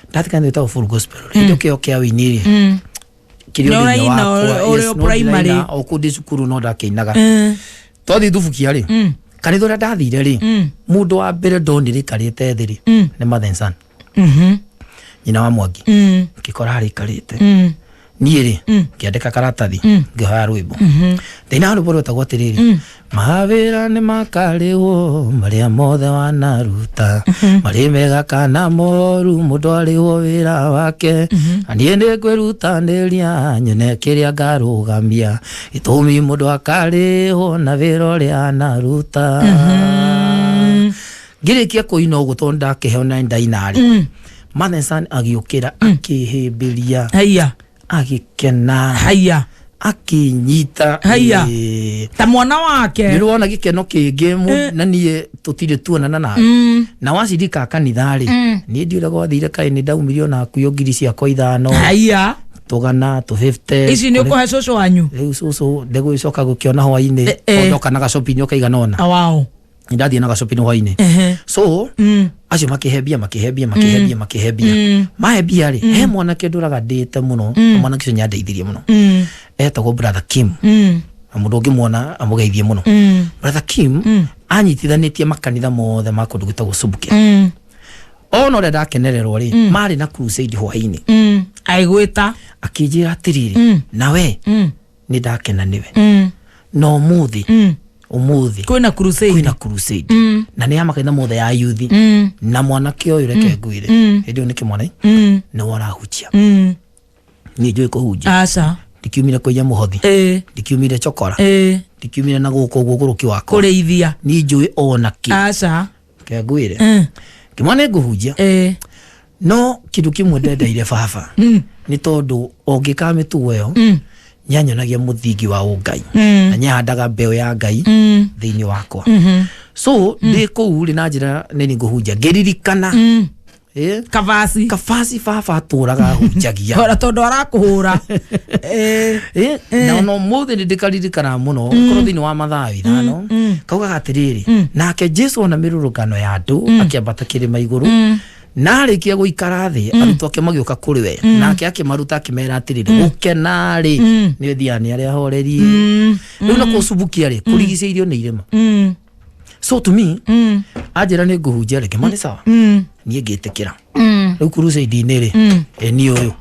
[SPEAKER 3] Ndathi kanitha wĩtagwo Full Gospel rĩ kĩo kĩa wĩini rĩ kĩrĩa thĩinĩ wakwa
[SPEAKER 1] primary
[SPEAKER 3] o kũu ndĩ cukuru no ndakĩinaga. Twathi Thubukia rĩ kanitha ũrĩa ndathire rĩ mũndũ wa mbere ndonire ikarĩte thĩ rĩ nĩ Mathensan nyina wa Mwangi ngĩkora harĩ ikarĩte niĩ rĩ ngĩandĩka karatathi ngĩhoya rwĩmbo thĩinĩ wa rwĩmbo rwetagwo atĩrĩrĩ mawĩra nĩ makarĩhwo marĩa mothe wanaruta marĩ mega kana moru mũndũ arĩhwo wĩra wake na niĩ nĩ ngwĩrutanĩria nyone kĩrĩa ngarũgamia gĩtũmi mũndũ akarĩhwo na wĩra ũrĩa anaruta. Ngĩrĩkia kũina ũguo tondũ ndakĩheo na ndaina rĩ Mathensan agĩũkĩra akĩhĩmbĩria
[SPEAKER 1] haiya
[SPEAKER 3] agĩkena
[SPEAKER 1] haiya
[SPEAKER 3] akĩnyita
[SPEAKER 1] haiya ta mwana wake
[SPEAKER 3] nĩ wona gĩkeno kĩngĩ na niĩ tũtirĩ tuonana nawe na wacirika kanitha rĩ niĩ ndiũrĩa gwathire kaĩ nĩ ndaumirio na akuo ngiri ciakwa 5
[SPEAKER 1] haiya
[SPEAKER 3] tũgana 250
[SPEAKER 1] ici nĩ ũkũhe cũcũ wanyu
[SPEAKER 3] rĩu cũcũ ndĩgũgĩcoka gũkĩona hwainĩ ndoka na gacopinĩ ũkaigana ũna
[SPEAKER 1] wao
[SPEAKER 3] ndathiĩ na gacopinĩ hwainĩ so acio makĩhembia mahembia rĩ he mwanake ndũraga ndĩte mũno mwanake ũcio nĩandeithirie mũno etagwo Brother Kim na mũndũ ũngĩmuona amũgeithie mũno Brother Kim anyitithanĩtie makanitha mothe ma kũndũ gwĩtagwo Subukia ona ũrĩa ndakenererwo rĩ marĩ na crusade hwainĩ
[SPEAKER 1] aigwĩta
[SPEAKER 3] akĩnjĩra atĩrĩrĩ nawe nĩ ndakena nĩwe na ũmũthĩ umuthi
[SPEAKER 1] kwina crusade
[SPEAKER 3] na nĩ ya makanitha mothe ya youth na mwanake ũyũ reke ngwĩre hĩndĩ ĩyo nĩ kĩmwana nĩ warahunjia niĩ njũĩ kũhunjia
[SPEAKER 1] aca
[SPEAKER 3] ndikiumire kũiya mũhothi ndikiumire chokora ndikiumire na gũkũ ũguo ũgũrũki wakwa
[SPEAKER 1] kũrĩithia
[SPEAKER 3] niĩ njũĩ ona kĩ
[SPEAKER 1] aca
[SPEAKER 3] ke ngwĩre kĩmwana ngũhunjia no kĩndũ kĩmwe ndendeire baba nĩ tondũ ũngĩka mĩtugo ĩyo nyanyonagia mũthingi wa ũngai na nyahandaga mbeũ ya Ngai thĩinĩ wakwa so ndĩ kũu rĩ na njĩra nĩ ngũhunjia ngĩririkana
[SPEAKER 1] kabasi
[SPEAKER 3] baba atũraga ahunjagia
[SPEAKER 1] ora tondũ arakũhũra
[SPEAKER 3] na ona ũmũthĩ nĩ ndĩkaririkana mũno korwo thĩinĩ wa Mathayo 5 kaugaga atĩrĩrĩ nake Jesu ona mĩrũrũngano ya andũ akĩambata kĩrĩma igũrũ na arĩkia gũikara thĩ arutwo ake magĩũka kũrĩ we nake akĩmaruta akĩmera atĩrĩrĩ gũkena rĩ nĩ ũthiaga nĩ arĩa ahoreri rĩu na kũcubukia rĩ kũrigicĩirio nĩ irĩma so to me anjĩra nĩ ngũhunjia rĩ ngĩma nĩ sawa niĩ ngĩtĩkĩra rĩu crusade-inĩ rĩ niĩ ũyũ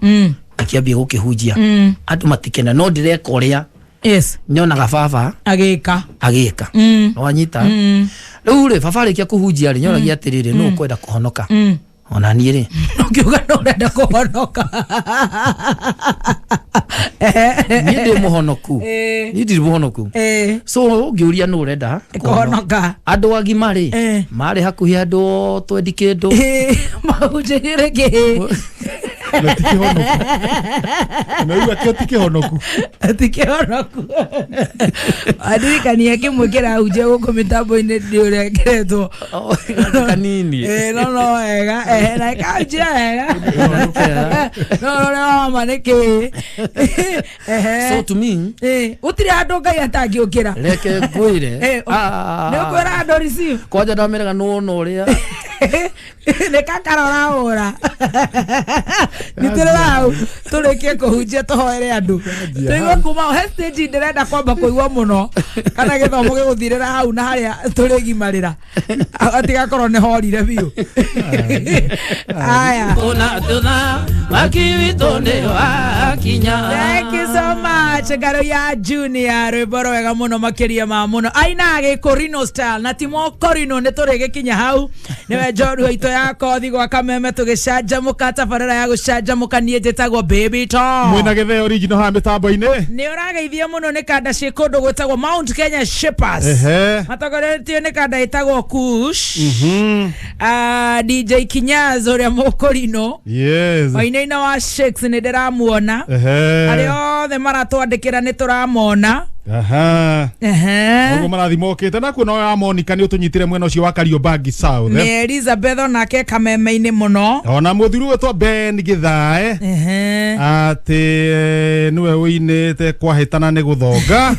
[SPEAKER 3] ngĩkĩambia gũkĩhunjia andũ matikena no ndĩreka ũrĩa
[SPEAKER 1] yes
[SPEAKER 3] nyonaga baba
[SPEAKER 1] agĩka nĩwanyita
[SPEAKER 3] rĩu rĩ baba arĩkia kũhunjia rĩ nyonagia atĩrĩrĩ nũ ũkwenda kũhonoka ona niĩ rĩ
[SPEAKER 1] ũkiuga nũ ũrenda kũhonoka
[SPEAKER 3] niĩ ndĩ mũhonoku niĩ ndirĩ mũhonoku so ũngĩũria nũ ũrenda
[SPEAKER 1] kũhonoka
[SPEAKER 3] andũ agima rĩ marĩ hakuhĩ andũ twendi kĩndũ
[SPEAKER 1] mahunjĩire kĩ
[SPEAKER 2] na ti kĩhonoku na uga kĩo ti kĩhonoku
[SPEAKER 1] ti kĩhonoku andirikania kĩmwe kĩrahunjia gũkũ mĩtambo-inĩ ndĩ ũrĩa kĩretwo
[SPEAKER 3] kanini
[SPEAKER 1] no wega na ĩkahunjia wega no ũrĩa wama nĩ kĩ
[SPEAKER 3] so to me
[SPEAKER 1] gũtirĩ handũ Ngai atangĩũkĩra
[SPEAKER 3] reke ngwĩre
[SPEAKER 1] nĩ ũkwĩra andũ receive
[SPEAKER 3] kwanja ndameraga nĩwona ũrĩa
[SPEAKER 1] nĩ kakara ũrahũra nitĩrĩra hau tũrĩkie kũhunjia tũhoere andũ tũigue kuma he stage ndĩrenda kwamba kũigua mũno kana gĩthomo gĩgũthirĩra hau na harĩa tũrĩgimarĩra atigakorwo nĩ horire biũ aya thank you so much ngaro ya Junior rwĩmbo rwega mũno makĩria ma mũno aina gĩkũrino style na timo korino nĩ tũrĩgĩkinya hau nĩwe njorua itũ ya kothi gwa Kameme tũgĩcanjamũka tabarĩra ya gũcanjamũka niĩ njĩtagwo Baby Tom
[SPEAKER 2] mwĩna gĩtheo original haha mĩtambo-inĩ
[SPEAKER 1] nĩ ũrageithio mũno nĩ kanda ciĩ kũndũ gwĩtagwo Mount Kenya Shippers matongoretio nĩ kanda ĩtagwo Kush DJ Kinyaz ũrĩa mũkũrino
[SPEAKER 2] yes
[SPEAKER 1] wainaina wa Shakes nĩ ndĩramuona arĩa othe maratwandĩkĩra nĩ tũramona
[SPEAKER 2] Aha. Oguo marathi mokite na kuona ya Monica ni utunyitire mwena ucio wa Kariobangi South.
[SPEAKER 1] Ni Elizabeth onake kameme-inĩ mũno.
[SPEAKER 2] Ona muthuri wetwo Ben Githae ati niwe uinite kwahitana ni guthonga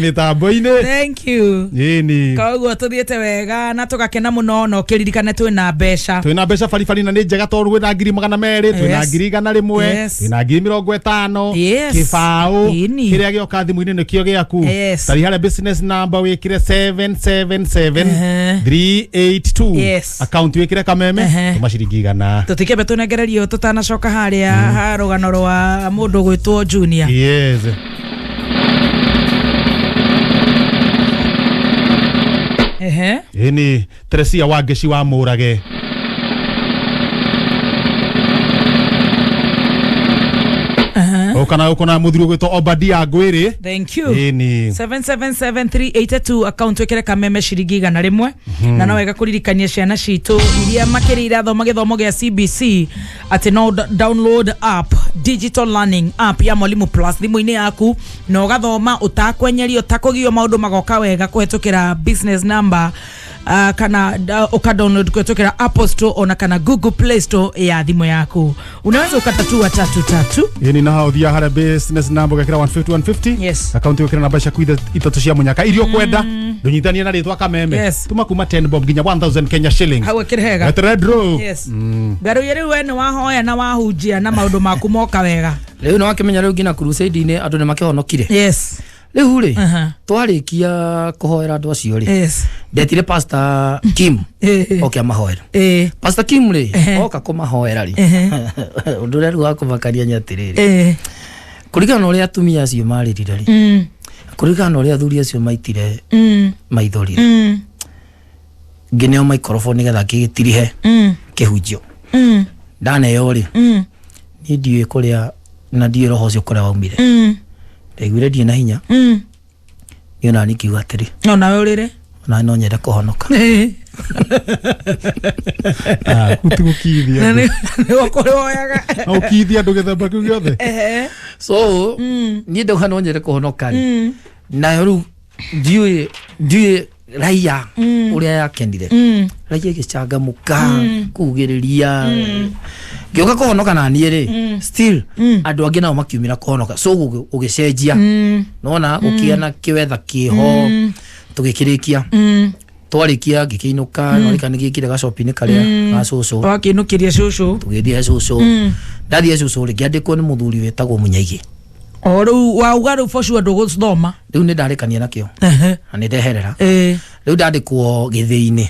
[SPEAKER 2] mitambo-inĩ.
[SPEAKER 1] Thank you.
[SPEAKER 2] Ĩni.
[SPEAKER 1] Koguo tuthiĩte wega na tũgakena mũno na ũkĩririkane twĩna mbeca.
[SPEAKER 2] Twĩna mbeca baribari na nĩ njega tondũ kwĩna 200,000, twĩna 100,000, twĩna 50,000, kĩbaũ kĩrĩa gĩoka thimũ-inĩ nĩkĩo gĩaku. Tari harĩa business number wĩkĩre 777 382 account wĩkĩre kameme tũma ciringi 100.
[SPEAKER 1] Tũtikĩambe tũnengererio tũtanacoka harĩa ha rũgano rwa mũndũ gwĩtwo Junior.
[SPEAKER 2] Yes. Ĩni Teresia wa Ngeci wa Mũrage. Okana okona muthuri gwitwo Obadia Ngwiri.
[SPEAKER 1] Thank you.
[SPEAKER 2] Ĩni
[SPEAKER 1] 777382 account wikire kameme ciringi 100 na no wega kuririkania ciana citu iria makĩria irathoma gĩthomo gĩa CBC atĩ no download app digital learning app ya Mwalimu Plus thimũ-inĩ yaku na ũgathoma ũtakwenyerio ũtakũgio maũndũ magoka wega kũhetũkĩra business number kana uka download kutokera Apple Store ona kana Google Play Store ya thimu yaku. Unaweza ukatatua 33.
[SPEAKER 2] Yeni na hau thia hara business number gakira 150 150.
[SPEAKER 1] Yes.
[SPEAKER 2] Account yokira namba ciaku itatu cia munyaka irio kwenda ndunyitanie na ritwa kameme.
[SPEAKER 1] Yes.
[SPEAKER 2] Tuma kuma 10 bob nginya 1000 Kenya shillings.
[SPEAKER 1] Hau ekire hega.
[SPEAKER 2] Etere draw.
[SPEAKER 1] Yes. Ngaru yeri we ni wahoya na wahunjia na maundu maku moka wega.
[SPEAKER 3] Riu no akimenya riu nginya crusade-inĩ andu ni makihonokire.
[SPEAKER 1] Yes.
[SPEAKER 3] Riu ri twarikia kuhoera andu acio ri.
[SPEAKER 1] Yes.
[SPEAKER 3] Ndetire Pastor Kim oke amahoera. Pastor Kim ri oka kumahoera ri undu uria riu wakumakaria ni atiriri kuringana na uria atumia acio maririre ri, kuringana na uria athuri acio maitire maithori ri, ngineo microphone nigetha ngigitirihe kihunjio ndaneo ri ni ndiũĩ kuria na ndiũĩ roho ucio kuria waumire. Ndaiguire ndirĩ na hinya niĩ ona niĩ ngiuga atĩrĩ
[SPEAKER 1] no nawe ũrĩre
[SPEAKER 3] ona no nyende kũhonoka.
[SPEAKER 2] Utigũkithia
[SPEAKER 1] nĩgũkũrĩoyaga
[SPEAKER 2] ũkithia andũ gĩthemba kĩu gĩothe.
[SPEAKER 3] So niĩ ndauga no nyende kũhonoka rĩ, nayo rĩu ndiũĩ raia ũrĩa yakenire, raia ĩgĩcangamũka kugĩrĩria ngĩũka kũhonoka na niĩ rĩ still andũ angĩ nao makiumĩra kũhonoka, so gũgĩcenjia nona gũkĩgĩa na kĩwetha kĩho tũgĩkĩrĩkia twarĩkia ngĩkĩinũka norĩka nĩgĩkire gacopi-inĩ karĩa ga cũcũ
[SPEAKER 1] wakĩinũkĩria cũcũ
[SPEAKER 3] tũgĩthiĩ he cũcũ ndathiĩ he cũcũ rĩ ngĩandĩkwo nĩ mũthuri wĩtagwo Mũnyaigĩ.
[SPEAKER 1] O rĩu wauga rĩu for sure ndũgũthoma
[SPEAKER 3] rĩu nĩ ndarĩkania nakĩo na nĩ ndeherera rĩu ndandĩkwo gĩthĩi-inĩ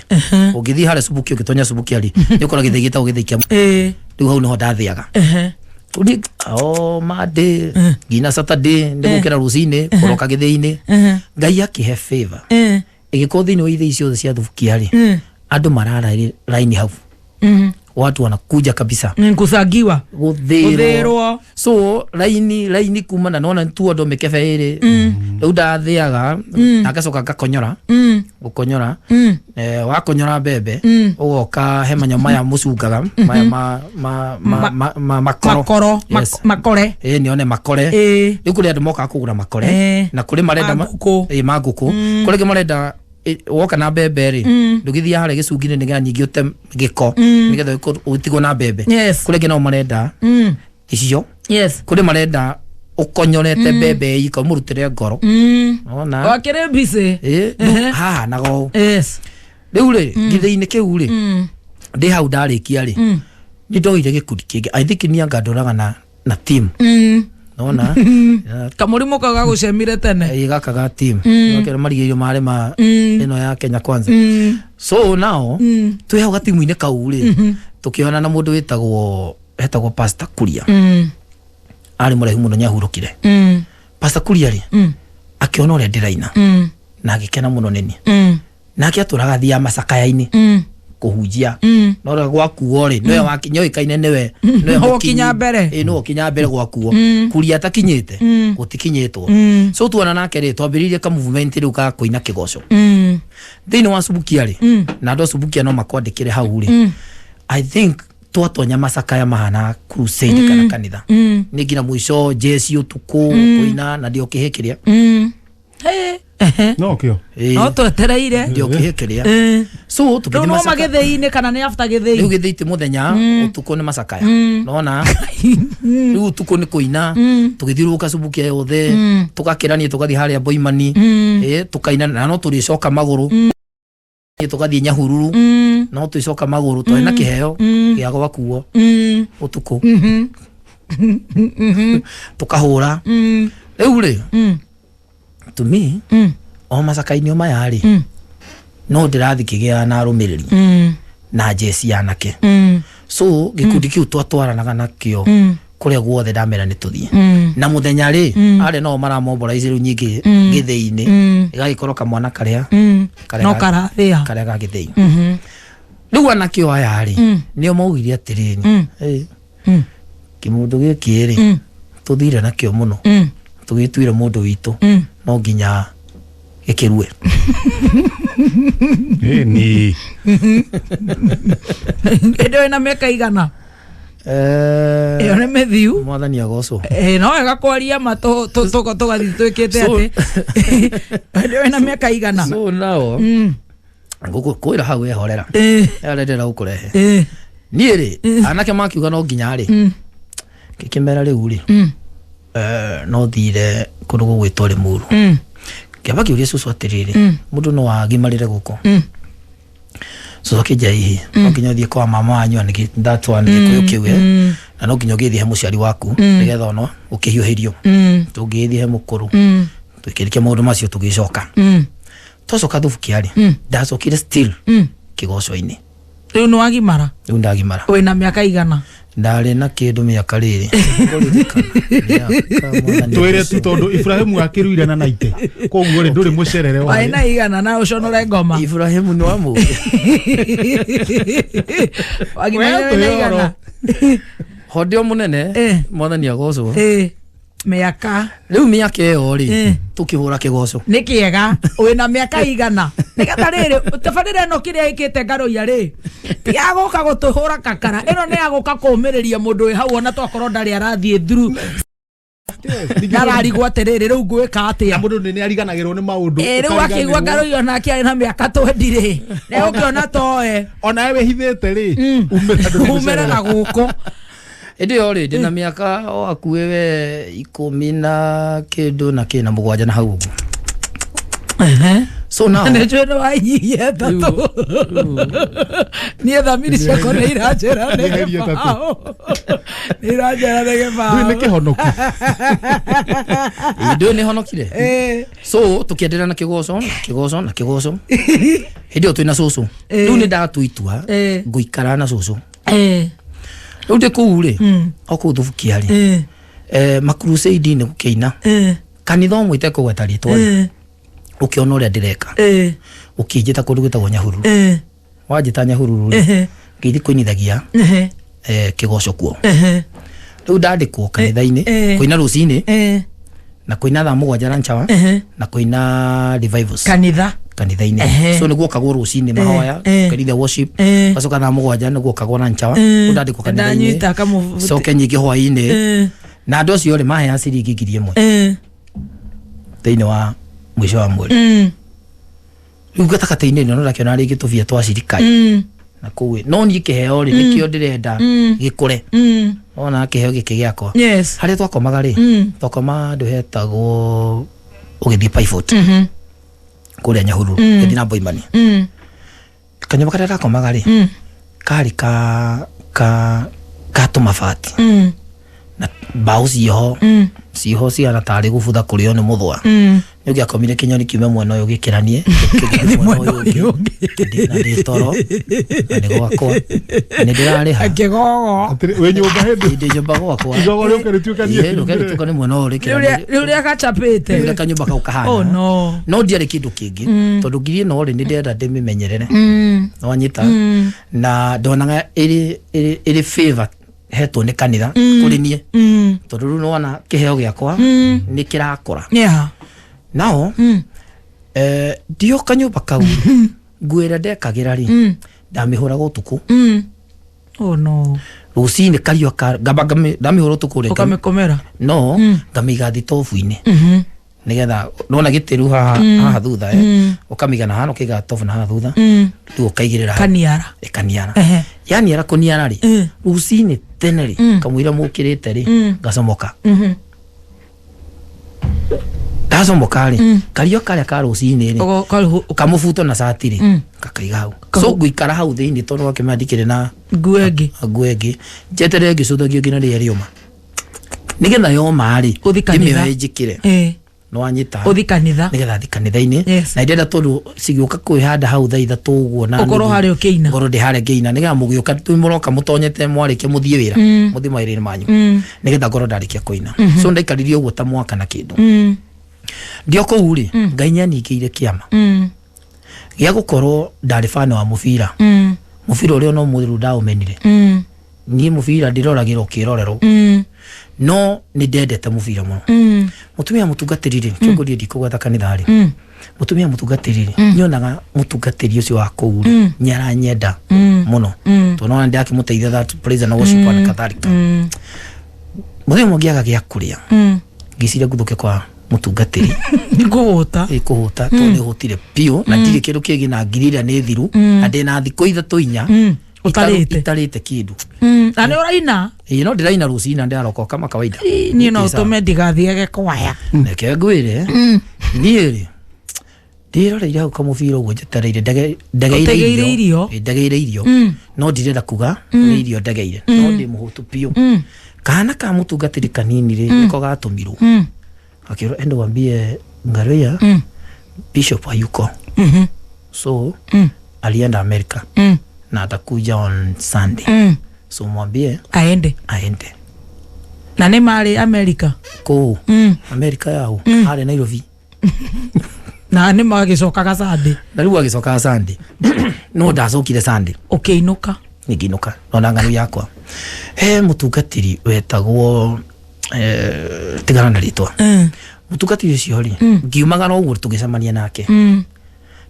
[SPEAKER 3] ũngĩthiĩ harĩa Subukia ũgĩtonya Subukia rĩ nĩ ũkora gĩthĩi gĩtagwo gĩthĩi kĩa rĩu hau nĩho ndathiaga o Monday nginya Saturday nĩ gũkĩra rũcinĩ kũroka gĩthĩi-inĩ. Ngai akĩhe favor ĩgĩkorwo thĩinĩ wa ithĩi ciothe cia Thubukia rĩ andũ marara raini hau, watu wanakuja kabisa
[SPEAKER 1] nkucagiwa
[SPEAKER 3] guthirwo, so raini kuma na nona tu ndo mikebe iri riu ndathiaga na ngacoka ngakonyora gukonyora wakonyora mbembe ugoka he manyo maya mucungaga maya ma makoro
[SPEAKER 1] makore
[SPEAKER 3] nione makore riu kuri andu mokaga kugura makore na kuri marenda ma nguku kuri angi marenda woka na mbembe ri ndugithia haria gicungi-inĩ nĩgetha nyingĩ ũte gĩko nĩgetha ũtigwo na mbembe. Kũrĩ angĩ nao marenda icio, kũrĩ marenda ũkonyorete mbembe ika ũmũrutĩre ngoro ona
[SPEAKER 1] wakĩrĩ busy
[SPEAKER 3] hahanaga ũũ. Rĩu rĩ gĩthĩi-inĩ kĩu rĩ ndĩ hau ndarĩkia rĩ nĩ ndoire gĩkundi kĩngĩ I think niĩ anga ndoraga na team nona
[SPEAKER 1] kamũrimũ kau gagũcemire tene
[SPEAKER 3] gaka ga team nokera marigĩrĩrio marĩ ma ĩno ya Kenya Kwanza. So now twĩ hau gatimu-inĩ kau rĩ tũkĩona na mũndũ wĩtagwo Pastor Kuria arĩ mũraihu mũno nĩahurũkire. Pastor Kuria rĩ akĩona ũrĩa ndĩraina na agĩkena mũno nĩniĩ nake atũraga athiaga macakaya-inĩ kuhunjia no rä gwakuo rĩ nĩwe nĩoĩkaine nĩwe
[SPEAKER 1] ũkinya mbere
[SPEAKER 3] nĩwe ũkinya mbere gwakuo Kuria atakinyĩte gũtikinyĩtwo. So tuona nake rĩ twambĩrĩirie ka movement rĩu ga kũina kĩgoco thĩinĩ wa Subukia rĩ na andũ a Subukia no makwandĩkĩre hau rĩ I think Twatonya macakaya mahana crusade kana kanitha. Nĩ nginya mũico jeci ũtukũ kũina na ndio kĩhĩkĩria.
[SPEAKER 2] No kĩo.
[SPEAKER 1] No twetereire.
[SPEAKER 3] Ndio kĩhĩkĩria. So tũkĩthiĩ
[SPEAKER 1] macakaya. No magĩthĩi-inĩ kana nĩ after gĩthĩi?
[SPEAKER 3] Rĩu gĩthĩi ti mũthenya, ũtukũ nĩ macakaya. Nona? Rĩu ũtukũ nĩ kũina, tũgĩthiũrũrũka Subukia yothe, tũgakĩrania tũgathiĩ harĩa Boimani, tũkaina na no tũrĩcoka magũrũ. Tũgathiĩ Nyahururu, no tũcoka magũrũ twarĩ na kĩheo gĩa gwakuo ũtukũ. Tũkahũra. Rĩu rĩ, to me, o macaka-inĩ o maya rĩ, no ndĩrathiĩ kĩgĩaga na arũmĩrĩri na jeci anake. So gĩkundi kĩu twatwaranaga nakĩo kũrĩa guothe ndamera nĩ tũthiĩ. Na mũthenya rĩ, arĩa nao maramobilize rĩu nyingĩ gĩthĩi-inĩ, ĩgagĩkorwo kamwana karĩa
[SPEAKER 1] no karathĩa
[SPEAKER 3] karĩa ga gĩthĩi. Rĩu anake o aya rĩ, nĩo maugire atĩrĩrĩ, kĩmũndũ gĩkĩ rĩ, tũthire nakĩo mũno, tũgĩtuire mũndũ witũ, no nginya gĩkĩrue.
[SPEAKER 2] Ni
[SPEAKER 1] ĩndĩ wĩna mĩaka igana? Ĩyo nĩ mĩthiu.
[SPEAKER 3] Mwathani agocwo.
[SPEAKER 1] No wega kwaria ma tũgathiĩ twĩkĩte atĩ. Ĩndĩ wĩna mĩaka igana?
[SPEAKER 3] So nao ngũkwĩra hau wehorera. Arendera gũkũrehe. Niĩ rĩ, anake makiuga no nginya rĩ, ngĩkĩmera rĩu rĩ, no thire kũndũ gũgwĩtwo Limuru. Kĩamba kĩũria cũcũ atĩrĩrĩ, mũndũ no agimarĩre gũkũ? Cũcũ akĩnjĩra hihi, no nginya ũthiĩ kwa mama wanyu, that one Gĩkũyũ kĩu, na no nginya ũgĩthiĩ he mũciari waku nĩgetha ona ũkĩhiũhĩrio. Tũngĩgĩthiĩ he mũkũrũ, tũkĩrĩkia maũndũ macio tũgĩcoka. Twacoka Thubukia rĩ, ndacokire still kĩgoco-inĩ.
[SPEAKER 1] Rĩu nĩ wagimara?
[SPEAKER 3] Rĩu ndagimara.
[SPEAKER 1] Wĩna mĩaka igana?
[SPEAKER 3] Ndarĩ na kĩndũ mĩaka rĩrĩ.
[SPEAKER 2] Twĩre tu tondũ Ibrahimu akĩruire na naite. Koguo rĩ ndũrĩ mũcerere
[SPEAKER 1] wa. Warĩ na igana na ũconore ngoma.
[SPEAKER 3] Ibrahimu nĩ wa mũgĩ.
[SPEAKER 1] Wagimara wĩna igana?
[SPEAKER 3] Hondĩ o mũnene, mwathani agocwo.
[SPEAKER 1] Mĩaka.
[SPEAKER 3] Rĩu mĩaka ĩyo rĩ, tũkĩhũra kĩgoco.
[SPEAKER 1] Nĩ kĩega, wĩna mĩaka igana. Nĩgetha rĩrĩ, tabarĩra ĩno kĩrĩa ĩkĩte Ngaroia rĩ, ti ya gũka gũtũhũra kakara. Ĩno nĩ ya gũka kũũmĩrĩria mũndũ wĩ hau ona twakorwo ndarĩ arathiĩ through. Ndararigwo atĩrĩrĩ, rĩu ngwĩka atĩa?
[SPEAKER 2] Mũndũ nĩ ariganagĩrwo nĩ maũndũ.
[SPEAKER 1] Rĩu akĩigua Ngaroia onake arĩ na mĩaka 20 rĩ, nĩ ũkĩona toe.
[SPEAKER 2] Onawe wĩhithĩte rĩ,
[SPEAKER 1] umĩra na gũkũ.
[SPEAKER 3] Ĩndĩ ĩyo rĩ, ndĩna mĩaka o hakuhĩ we 10 na kĩndũ na kĩna 7 na hau ũguo. So now
[SPEAKER 1] nĩ njũĩ nĩ wainyihia ĩtatũ. Niĩ thamiri ciakwa nĩ iranjĩra nĩ gĩbaũ. Nĩ iranjĩra nĩ gĩbaũ.
[SPEAKER 2] Ndũĩ nĩ kĩhonoku.
[SPEAKER 3] Ndũĩ nĩ honokire. So tũkĩenderea na kĩgoco, kĩgoco na kĩgoco. Hĩndĩ ĩyo twĩna cũcũ. Rĩu nĩ ndatua itua ngũikara na cũcũ. Rĩu ndĩ kũu rĩ, o kũu Thubukia rĩ, macrusade-inĩ gũkĩina. Kanitha ũmwe itekũgweta rĩtwa rĩ, ũkĩona ũrĩa ndĩreka, ũkĩnjĩta kũndũ gwĩtagwo Nyahururu. Wanjĩta Nyahururu rĩ, ngĩthiĩ kũinithagia kĩgoco kuo. Rĩu ndandĩkwo kanitha-inĩ, kũina rũcinĩ, na kũina thaa 7 lunch hour, na kũina revivals.
[SPEAKER 1] Kanitha?
[SPEAKER 3] Kanitha-inĩ. So nĩguo okagwo rũcinĩ mahoya, kanitha worship, gacoka thaa 7 nĩguo okagwo lunch hour, rĩu ndandĩkwo kanitha-inĩ, coke nyingĩ hwaĩ-inĩ, na andũ acio rĩ maheaga ciringi 1000 thĩinĩ wa mũico wa mweri. Rĩu gatagatĩ-inĩ no ndakĩona rĩngĩ tũbia twa cirika na kũu, no niĩ kĩheo rĩ nĩkĩo ndĩrenda gĩkũre. Ona kĩheo gĩkĩ gĩakwa. Harĩa twakomaga rĩ, twakoma handũ hetagwo ũgĩthiĩ Pivot. Kũrĩa Nyahururu, gĩthiĩ na Boimani. Kanyũmba karĩa ndakomaga rĩ, karĩ ka tũmabati. Na mbaũ ciho, ciho cihana tarĩ gũbutha kũrĩo nĩ mũthũa. Nĩ ũngĩakomire kĩnyoni kiume mwena ũyũ gĩkĩranie, gĩkĩranie mwena ũyũ ũngĩ. Na ndĩ toro, na nĩ gwakwa. Na nĩ ndĩrarĩha.
[SPEAKER 1] Kĩgogo.
[SPEAKER 2] Atĩrĩ, wĩ nyũmba hĩndĩ?
[SPEAKER 3] Ndĩ nyũmba gwakwa.
[SPEAKER 2] Igogo rĩũke rĩtuĩkanie.
[SPEAKER 3] Ĩĩ, rĩũke rĩtuĩkanie mwena ũyũ rĩkĩranie.
[SPEAKER 1] Rĩu rĩa gacapĩte.
[SPEAKER 3] Rĩu rĩa kanyũmba kau kahana.
[SPEAKER 1] Oh no.
[SPEAKER 3] No ndiarĩ kĩndũ kĩngĩ, tondũ ngiri ĩno rĩ, nĩ ndĩrenda ndĩmĩmenyerere. Nĩwanyita? Na ndonaga ĩrĩ favor hetwo nĩ kanitha kũrĩ niĩ. Tondũ rĩu nĩwona kĩheo gĩakwa nĩ kĩrakũra. Nao, ndio kanyũmba kau, nguo ĩrĩa ndekagĩra rĩ, ndamĩhũraga ũtukũ.
[SPEAKER 1] Oh no.
[SPEAKER 3] Rũcinĩ kariũa ka ngamba ndamĩhũra ũtukũ rĩ
[SPEAKER 1] Ũkamĩkomera.
[SPEAKER 3] No ngamĩiga thitobu-inĩ nĩgetha nona gĩtĩru haha haha thutha ũkamĩiga na haha ũkaiga tobu na haha thutha rĩu ũkaigĩrĩra
[SPEAKER 1] Kaniara.
[SPEAKER 3] Ĩkaniara. Yaniara kũniara rĩ rũcinĩ tene rĩ kamũira mũkĩrĩte rĩ ngacomoka. Ndacomoka rĩ kariũa karĩa ka rũcinĩ rĩ kamũbuto na cati rĩ gakaiga hau. So ngũikara hau thĩinĩ tondũ wakĩmenya ndikĩrĩ na
[SPEAKER 1] nguo ĩngĩ.
[SPEAKER 3] Nguo ĩngĩ njeterere ngĩcũthagia nginya rĩrĩa rĩoma nĩgetha yoma rĩ ndĩmĩoe njĩkĩre. Nĩwanyita.
[SPEAKER 1] Ũthi kanitha.
[SPEAKER 3] Nĩgetha thi kanitha-inĩ. Na ndĩrenda tondũ cigĩũka kwĩhanda hau thaa ithatũ ũguo na
[SPEAKER 1] ũkorwo harĩa ũkĩina.
[SPEAKER 3] Ngorwo ndĩ harĩa ngĩina nĩgetha mũgĩũka mũroka mũtonyete mwarĩkia mũthiĩ wĩra mũthiĩ mawĩra-inĩ manyu nĩgetha ngorwo ndarĩkia kũina. So ndaikaririe ũguo ta mwaka na kĩndũ. Ndĩ o kũu rĩ Ngai nĩaningĩire kĩama gĩa gũkorwo ndarĩ fan wa mũbira. Mũbira ũrĩa no mũthĩ rĩu ndaũmenire. Niĩ mũbira ndĩroragĩra ũkĩrorerwo. No nĩ ndendete mũbira mũno. Mũtumia mũtungatĩri rĩ kĩongorie ndikũgweta kanitha rĩ mũtumia mũtungatĩri rĩ nyonaga mũtungatĩri ũcio wa kũu rĩ nĩaranyenda mũno tondũ nona ndakĩmũteithia that praise and worship and kadhalika. Mũthenya ũmwe ngĩaga gĩa kũrĩa ngĩciria ngũthũke kwa mũtungatĩri.
[SPEAKER 1] Nĩ kũhũta.
[SPEAKER 3] Ĩ kũhũta tondũ nĩ hũtire biũ na ndirĩ kĩndũ kĩngĩ na ngiri ĩrĩa nĩ thiru na ndĩna thikũ ithatũ inya
[SPEAKER 1] Ũtarĩte
[SPEAKER 3] itarĩte kĩndũ.
[SPEAKER 1] Na nĩ ũraina?
[SPEAKER 3] Ĩĩ no ndĩraina rũcinĩ na ndĩraroka kama kawaida.
[SPEAKER 1] Niĩ no ũtũme ndigathiage kwaya.
[SPEAKER 3] Reke ngwĩre niĩ rĩ ndĩroreire hau kamũbira ũguo njetereire ndegeire
[SPEAKER 1] irio.
[SPEAKER 3] Ndegeire irio no ndirenda kuga nĩ irio ndegeire no ndĩ mũhũtu biũ. Kana ka mũtungatĩri kanini rĩ nĩko gatũmirwo akĩrwo enda wambie Ngaruiya Bishop hayuko. So alienda America na atakuja on Sunday. So mwambie
[SPEAKER 1] aende.
[SPEAKER 3] Aende.
[SPEAKER 1] Na nĩ marĩ America?
[SPEAKER 3] Kũu America yao arĩ Nairobi.
[SPEAKER 1] Na nĩ magĩcokaga Sunday.
[SPEAKER 3] Na rĩu agĩcokaga Sunday. No ndacokire Sunday.
[SPEAKER 1] Ũkĩinũka?
[SPEAKER 3] Ngĩinũka nona ng'ano yakwa. He mũtungatĩri wetagwo tigana na rĩtwa. Mũtungatĩri ũcio rĩ ngiumagara ũguo tũgĩcemania nake.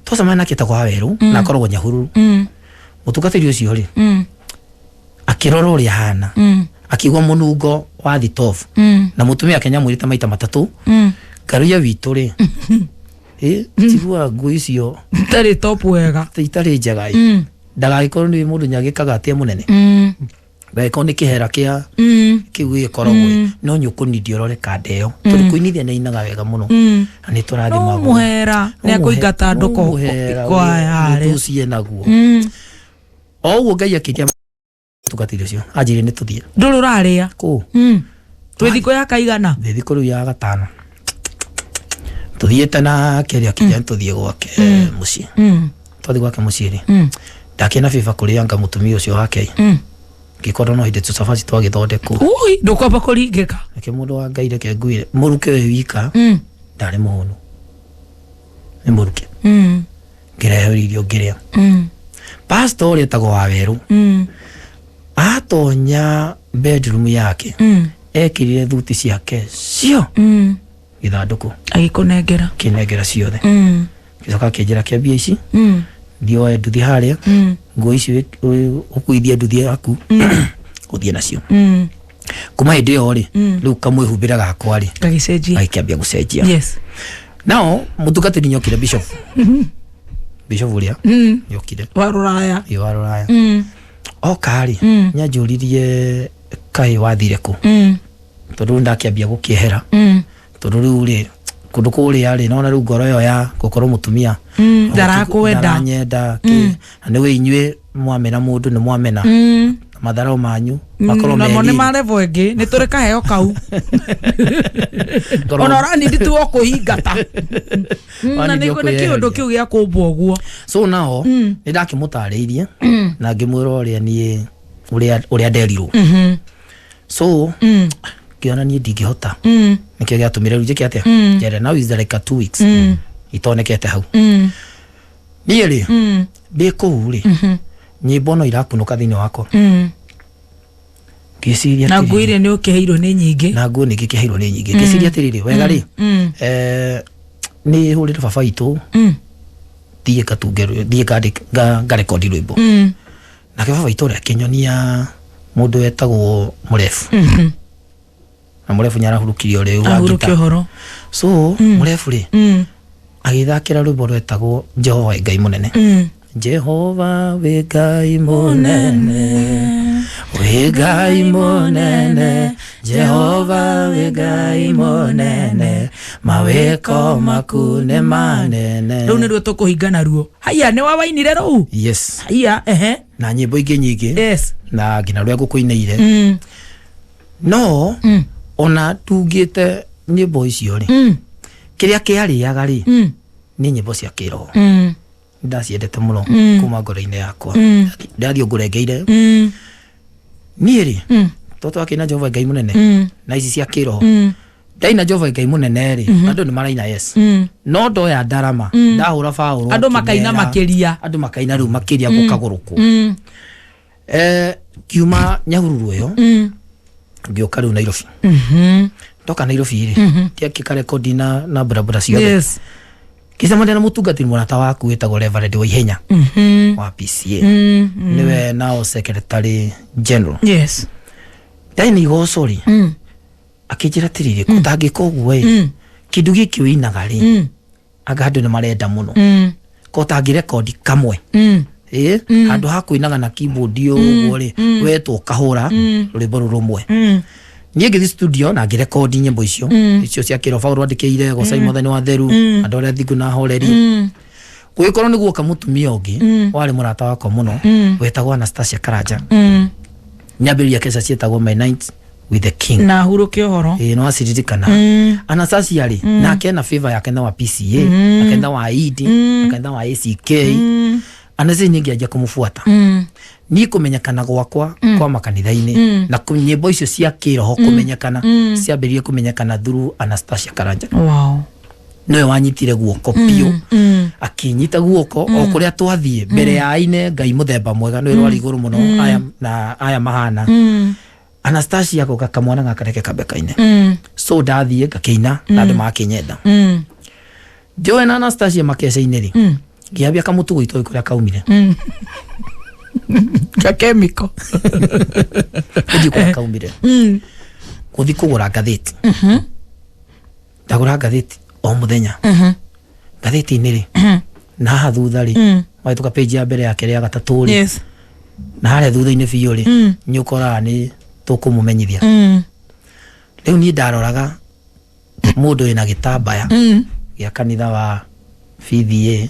[SPEAKER 3] Twacemania nake etagwo Wawerũ na akoragwo Nyahururu. Mũtungatĩri ũcio rĩ akĩrora ũrĩa ahana akĩigua mũnungo wa thitobu na mũtumia ake nĩamwĩrĩte maita matatũ Ngaruiya witũ rĩ tigua nguo icio
[SPEAKER 1] itarĩ top wega
[SPEAKER 3] itarĩ njega ĩ ndagagĩkorwo nĩ mũndũ nĩagĩkaga atĩa mũnene ndagagĩkorwo nĩ kĩhera kĩa kĩu gĩkoragwo no nĩũkũnindia ũrore kanda ĩyo tondũ kũinithia nĩainaga wega mũno na nĩtũrathimagwo.
[SPEAKER 1] No mũhera nĩakũingata andũ kwaya harĩa
[SPEAKER 3] ũcio naguo. O ũguo Ngai akĩnjia mũtungatĩri ũcio anjĩrire nĩ tũthiĩ.
[SPEAKER 1] Ndũrĩ ũrarĩa?
[SPEAKER 3] Kũu.
[SPEAKER 1] Twĩ thikũ ya kaigana?
[SPEAKER 3] Twĩ thikũ rĩu ya gatano. Tũthiĩte nake rĩ akĩnjĩra nĩ tũthiĩ gwake mũciĩ. Twathiĩ gwake mũciĩ rĩ ndakĩona bĩba kũrĩanga mũtumia ũcio wake. Ngĩkorwo no hĩndĩ tũcabaci twagĩthondekwo.
[SPEAKER 1] Ui ndũkwamba kũringĩka.
[SPEAKER 3] Reke mũndũ wa Ngai reke ngwĩre mũruke wĩ wika ndarĩ mũhũnu. Nĩ mũruke. Ngĩrehe irio ngĩrĩa. Pastor ũrĩa etagwo Wawerũ atonya bedroom yake ekĩrire thuti ciake cio gĩthandũkũ
[SPEAKER 1] agĩkũnengera
[SPEAKER 3] kĩnengera ciothe. Gĩcoka akĩnjĩra kĩambia ici thiĩ woe nduthi harĩa nguo ici ũkuithie nduthi yaku ũthiĩ nacio. Kuma hĩndĩ ĩyo rĩ rĩu kamwĩhumbĩra gakwa rĩ
[SPEAKER 1] gagĩcenjia
[SPEAKER 3] gagĩkĩambia gũcenjia.
[SPEAKER 1] Yes.
[SPEAKER 3] Nao mũtungatĩri nĩokire Bishop. Bishop ũrĩa nĩokire
[SPEAKER 1] wa Rũraya.
[SPEAKER 3] Ĩ wa Rũraya. Oka rĩ nĩanjũririe kaĩ wathire kũ tondũ rĩu ndakĩambia gũkĩehera tondũ rĩu rĩ kũndũ kũrĩa rĩ nona rĩu ngoro ĩyo ya gũkorwo mũtumia
[SPEAKER 1] ndarakwenda
[SPEAKER 3] ndaranyenda kĩ na nĩwe inyuĩ mwamena mũndũ nĩ mwamena matharau manyu makorwo
[SPEAKER 1] namo nĩ
[SPEAKER 3] meriri.
[SPEAKER 1] ma level ĩngĩ nĩ tũrĩ kaheo kau. Ona ũranindi tu o kũhingata. Na nĩ kĩũndũ kĩu gĩa kũmbwo ũguo.
[SPEAKER 3] So nao nĩ ndakĩmũtarĩirie na ngĩmwĩra ũrĩa niĩ ũrĩa nderirwo. So ngĩona niĩ ndingĩhota. Nĩkĩo gĩatũmire rĩu njĩke atĩa njere now is like 2 weeks itonekete hau. Niĩ rĩ ndĩ kũu rĩ nyĩmbo no irakunũka thĩinĩ wakwa. Ngĩciria
[SPEAKER 1] na nguo iria nĩ ũkĩheirwo nĩ nyingĩ.
[SPEAKER 3] Na nguo nĩ ngĩkĩheirwo nĩ nyingĩ. Ngĩciria atĩrĩrĩ wega rĩ nĩ hũrĩre baba witũ thiĩ ngatunge thiĩ ngarekondi rwĩmbo. Nake baba witũ ũrĩa akĩnyonia mũndũ wetagwo Mũrebu. Na Mũrebu nĩarahurũkirio rĩu wa
[SPEAKER 1] Ahurũkie
[SPEAKER 3] ngita.
[SPEAKER 1] ũhoro.
[SPEAKER 3] So Mũrebu rĩ agĩthakĩra rwĩmbo rwetagwo Jehova wĩ Ngai mũnene. Jehova wĩ Ngai mũnene, wĩ Ngai mũnene, Jehova wĩ Ngai mũnene, mawĩko maku nĩ manene.
[SPEAKER 1] Rũu nĩruo tũkũhinga naruo. Haiya, nĩ wawainire rũu?
[SPEAKER 3] Yes.
[SPEAKER 1] Haiya, ehe.
[SPEAKER 3] Na nyĩmbo ingĩ nyingĩ.
[SPEAKER 1] Yes.
[SPEAKER 3] Na nginya rũrĩa ngũkũinĩire. No ona tungĩte nyĩmbo icio rĩ, kĩrĩa kĩarĩaga rĩ nĩ nyĩmbo cia kĩroho. Ndaciendete mũno kuma ngoro-inĩ yakwa. Ndathiĩ ngũrengeire. Niĩ rĩ, to twakĩina Jehova Ngai mũnene na ici cia kĩroho. Ndaina Jehova Ngai mũnene rĩ, andũ nĩ maraina yes. No ndoya ndarama, ndahũra baũrũ
[SPEAKER 1] Andũ makaina
[SPEAKER 3] ngĩmera.
[SPEAKER 1] makĩria.
[SPEAKER 3] Andũ makaina rĩu makĩria gũkagũrũkwo. Kiuma Nyahururu ĩyo, ngĩũka rĩu Nairobi. Ndoka Nairobi rĩ, ndiakĩka rekondi na burabura ciothe.
[SPEAKER 1] Yes.
[SPEAKER 3] Ngĩcemania na mũtungatĩri mũrata waku wĩtagwo Reverend Waihenya wa PCA. Nĩwe nao secretary general.
[SPEAKER 1] Yes.
[SPEAKER 3] Ndaina igoco rĩ, akĩnjĩra atĩrĩrĩ, kũtangĩka ũguo ĩ, kĩndũ gĩkĩ ũinaga rĩ, anga andũ nĩ marenda mũno. Ko ũtangĩrekondi kamwe. Handũ ha kũinaga na keyboard ũguo rĩ, wetwo ũkahũra rwĩmbo rũrũ rũmwe. Niĩ ngĩthiĩ studio na ngĩrekondi nyĩmbo icio. Icio cia kĩroho Paũlũ andĩkĩire, Gocai Mwathani wa Theru, andũ arĩa athingu na ahoreri. Gũgĩkorwo nĩ guoka mũtumia ũngĩ, warĩ mũrata wakwa mũno, wetagwo Anastasia Karanja. Nyambĩrĩria keca ciĩtagwo My Night with the King.
[SPEAKER 1] Na hurũke ũhoro.
[SPEAKER 3] Ĩĩ, no aciririkana. Anastasia rĩ, nake ena favor ya kanitha wa PCA, na kanitha wa ED, na kanitha wa ACK. Anastasia niĩ ngĩanjia kũmũbuata. Niĩ kũmenyekana gwakwa kwa makanitha-inĩ, na nyĩmbo icio cia kĩroho kũmenyekana, ciambĩrĩirie kũmenyekana through Anastasia Karanja.
[SPEAKER 1] Wow.
[SPEAKER 3] Nĩwe wanyitire guoko biũ. Akĩnyita guoko o kũrĩa twathiĩ mbere ya aine Ngai mũthemba mwega, nĩwe rwarĩ igũrũ mũno, aya na aya mahana. Anastasia agoka kamwana gaka reke kambe kaine. So ndathiĩ ngakĩina na andũ magakĩnyenda. Njũĩ na Anastasia makeca-inĩ rĩ, ngĩambia kamũtugo itoĩ kũrĩa kaumire.
[SPEAKER 1] Ka chemical.
[SPEAKER 3] Gũthiĩ kũrĩa kaumire. Gũthiĩ kũgũra ngathĩti. Ndagũra ngathĩti o mũthenya. Ngathĩti-inĩ rĩ, na haha thutha rĩ, wahĩtũka page ya mbere ya kerĩ ya gatatũ rĩ,
[SPEAKER 1] Yes.
[SPEAKER 3] na harĩa thutha-inĩ biũ rĩ, nĩ ũkoraga nĩ tũkũmũmenyithia. Rĩu niĩ ndaroraga mũndũ wĩna gĩtambaya gĩa kanitha wa PVA,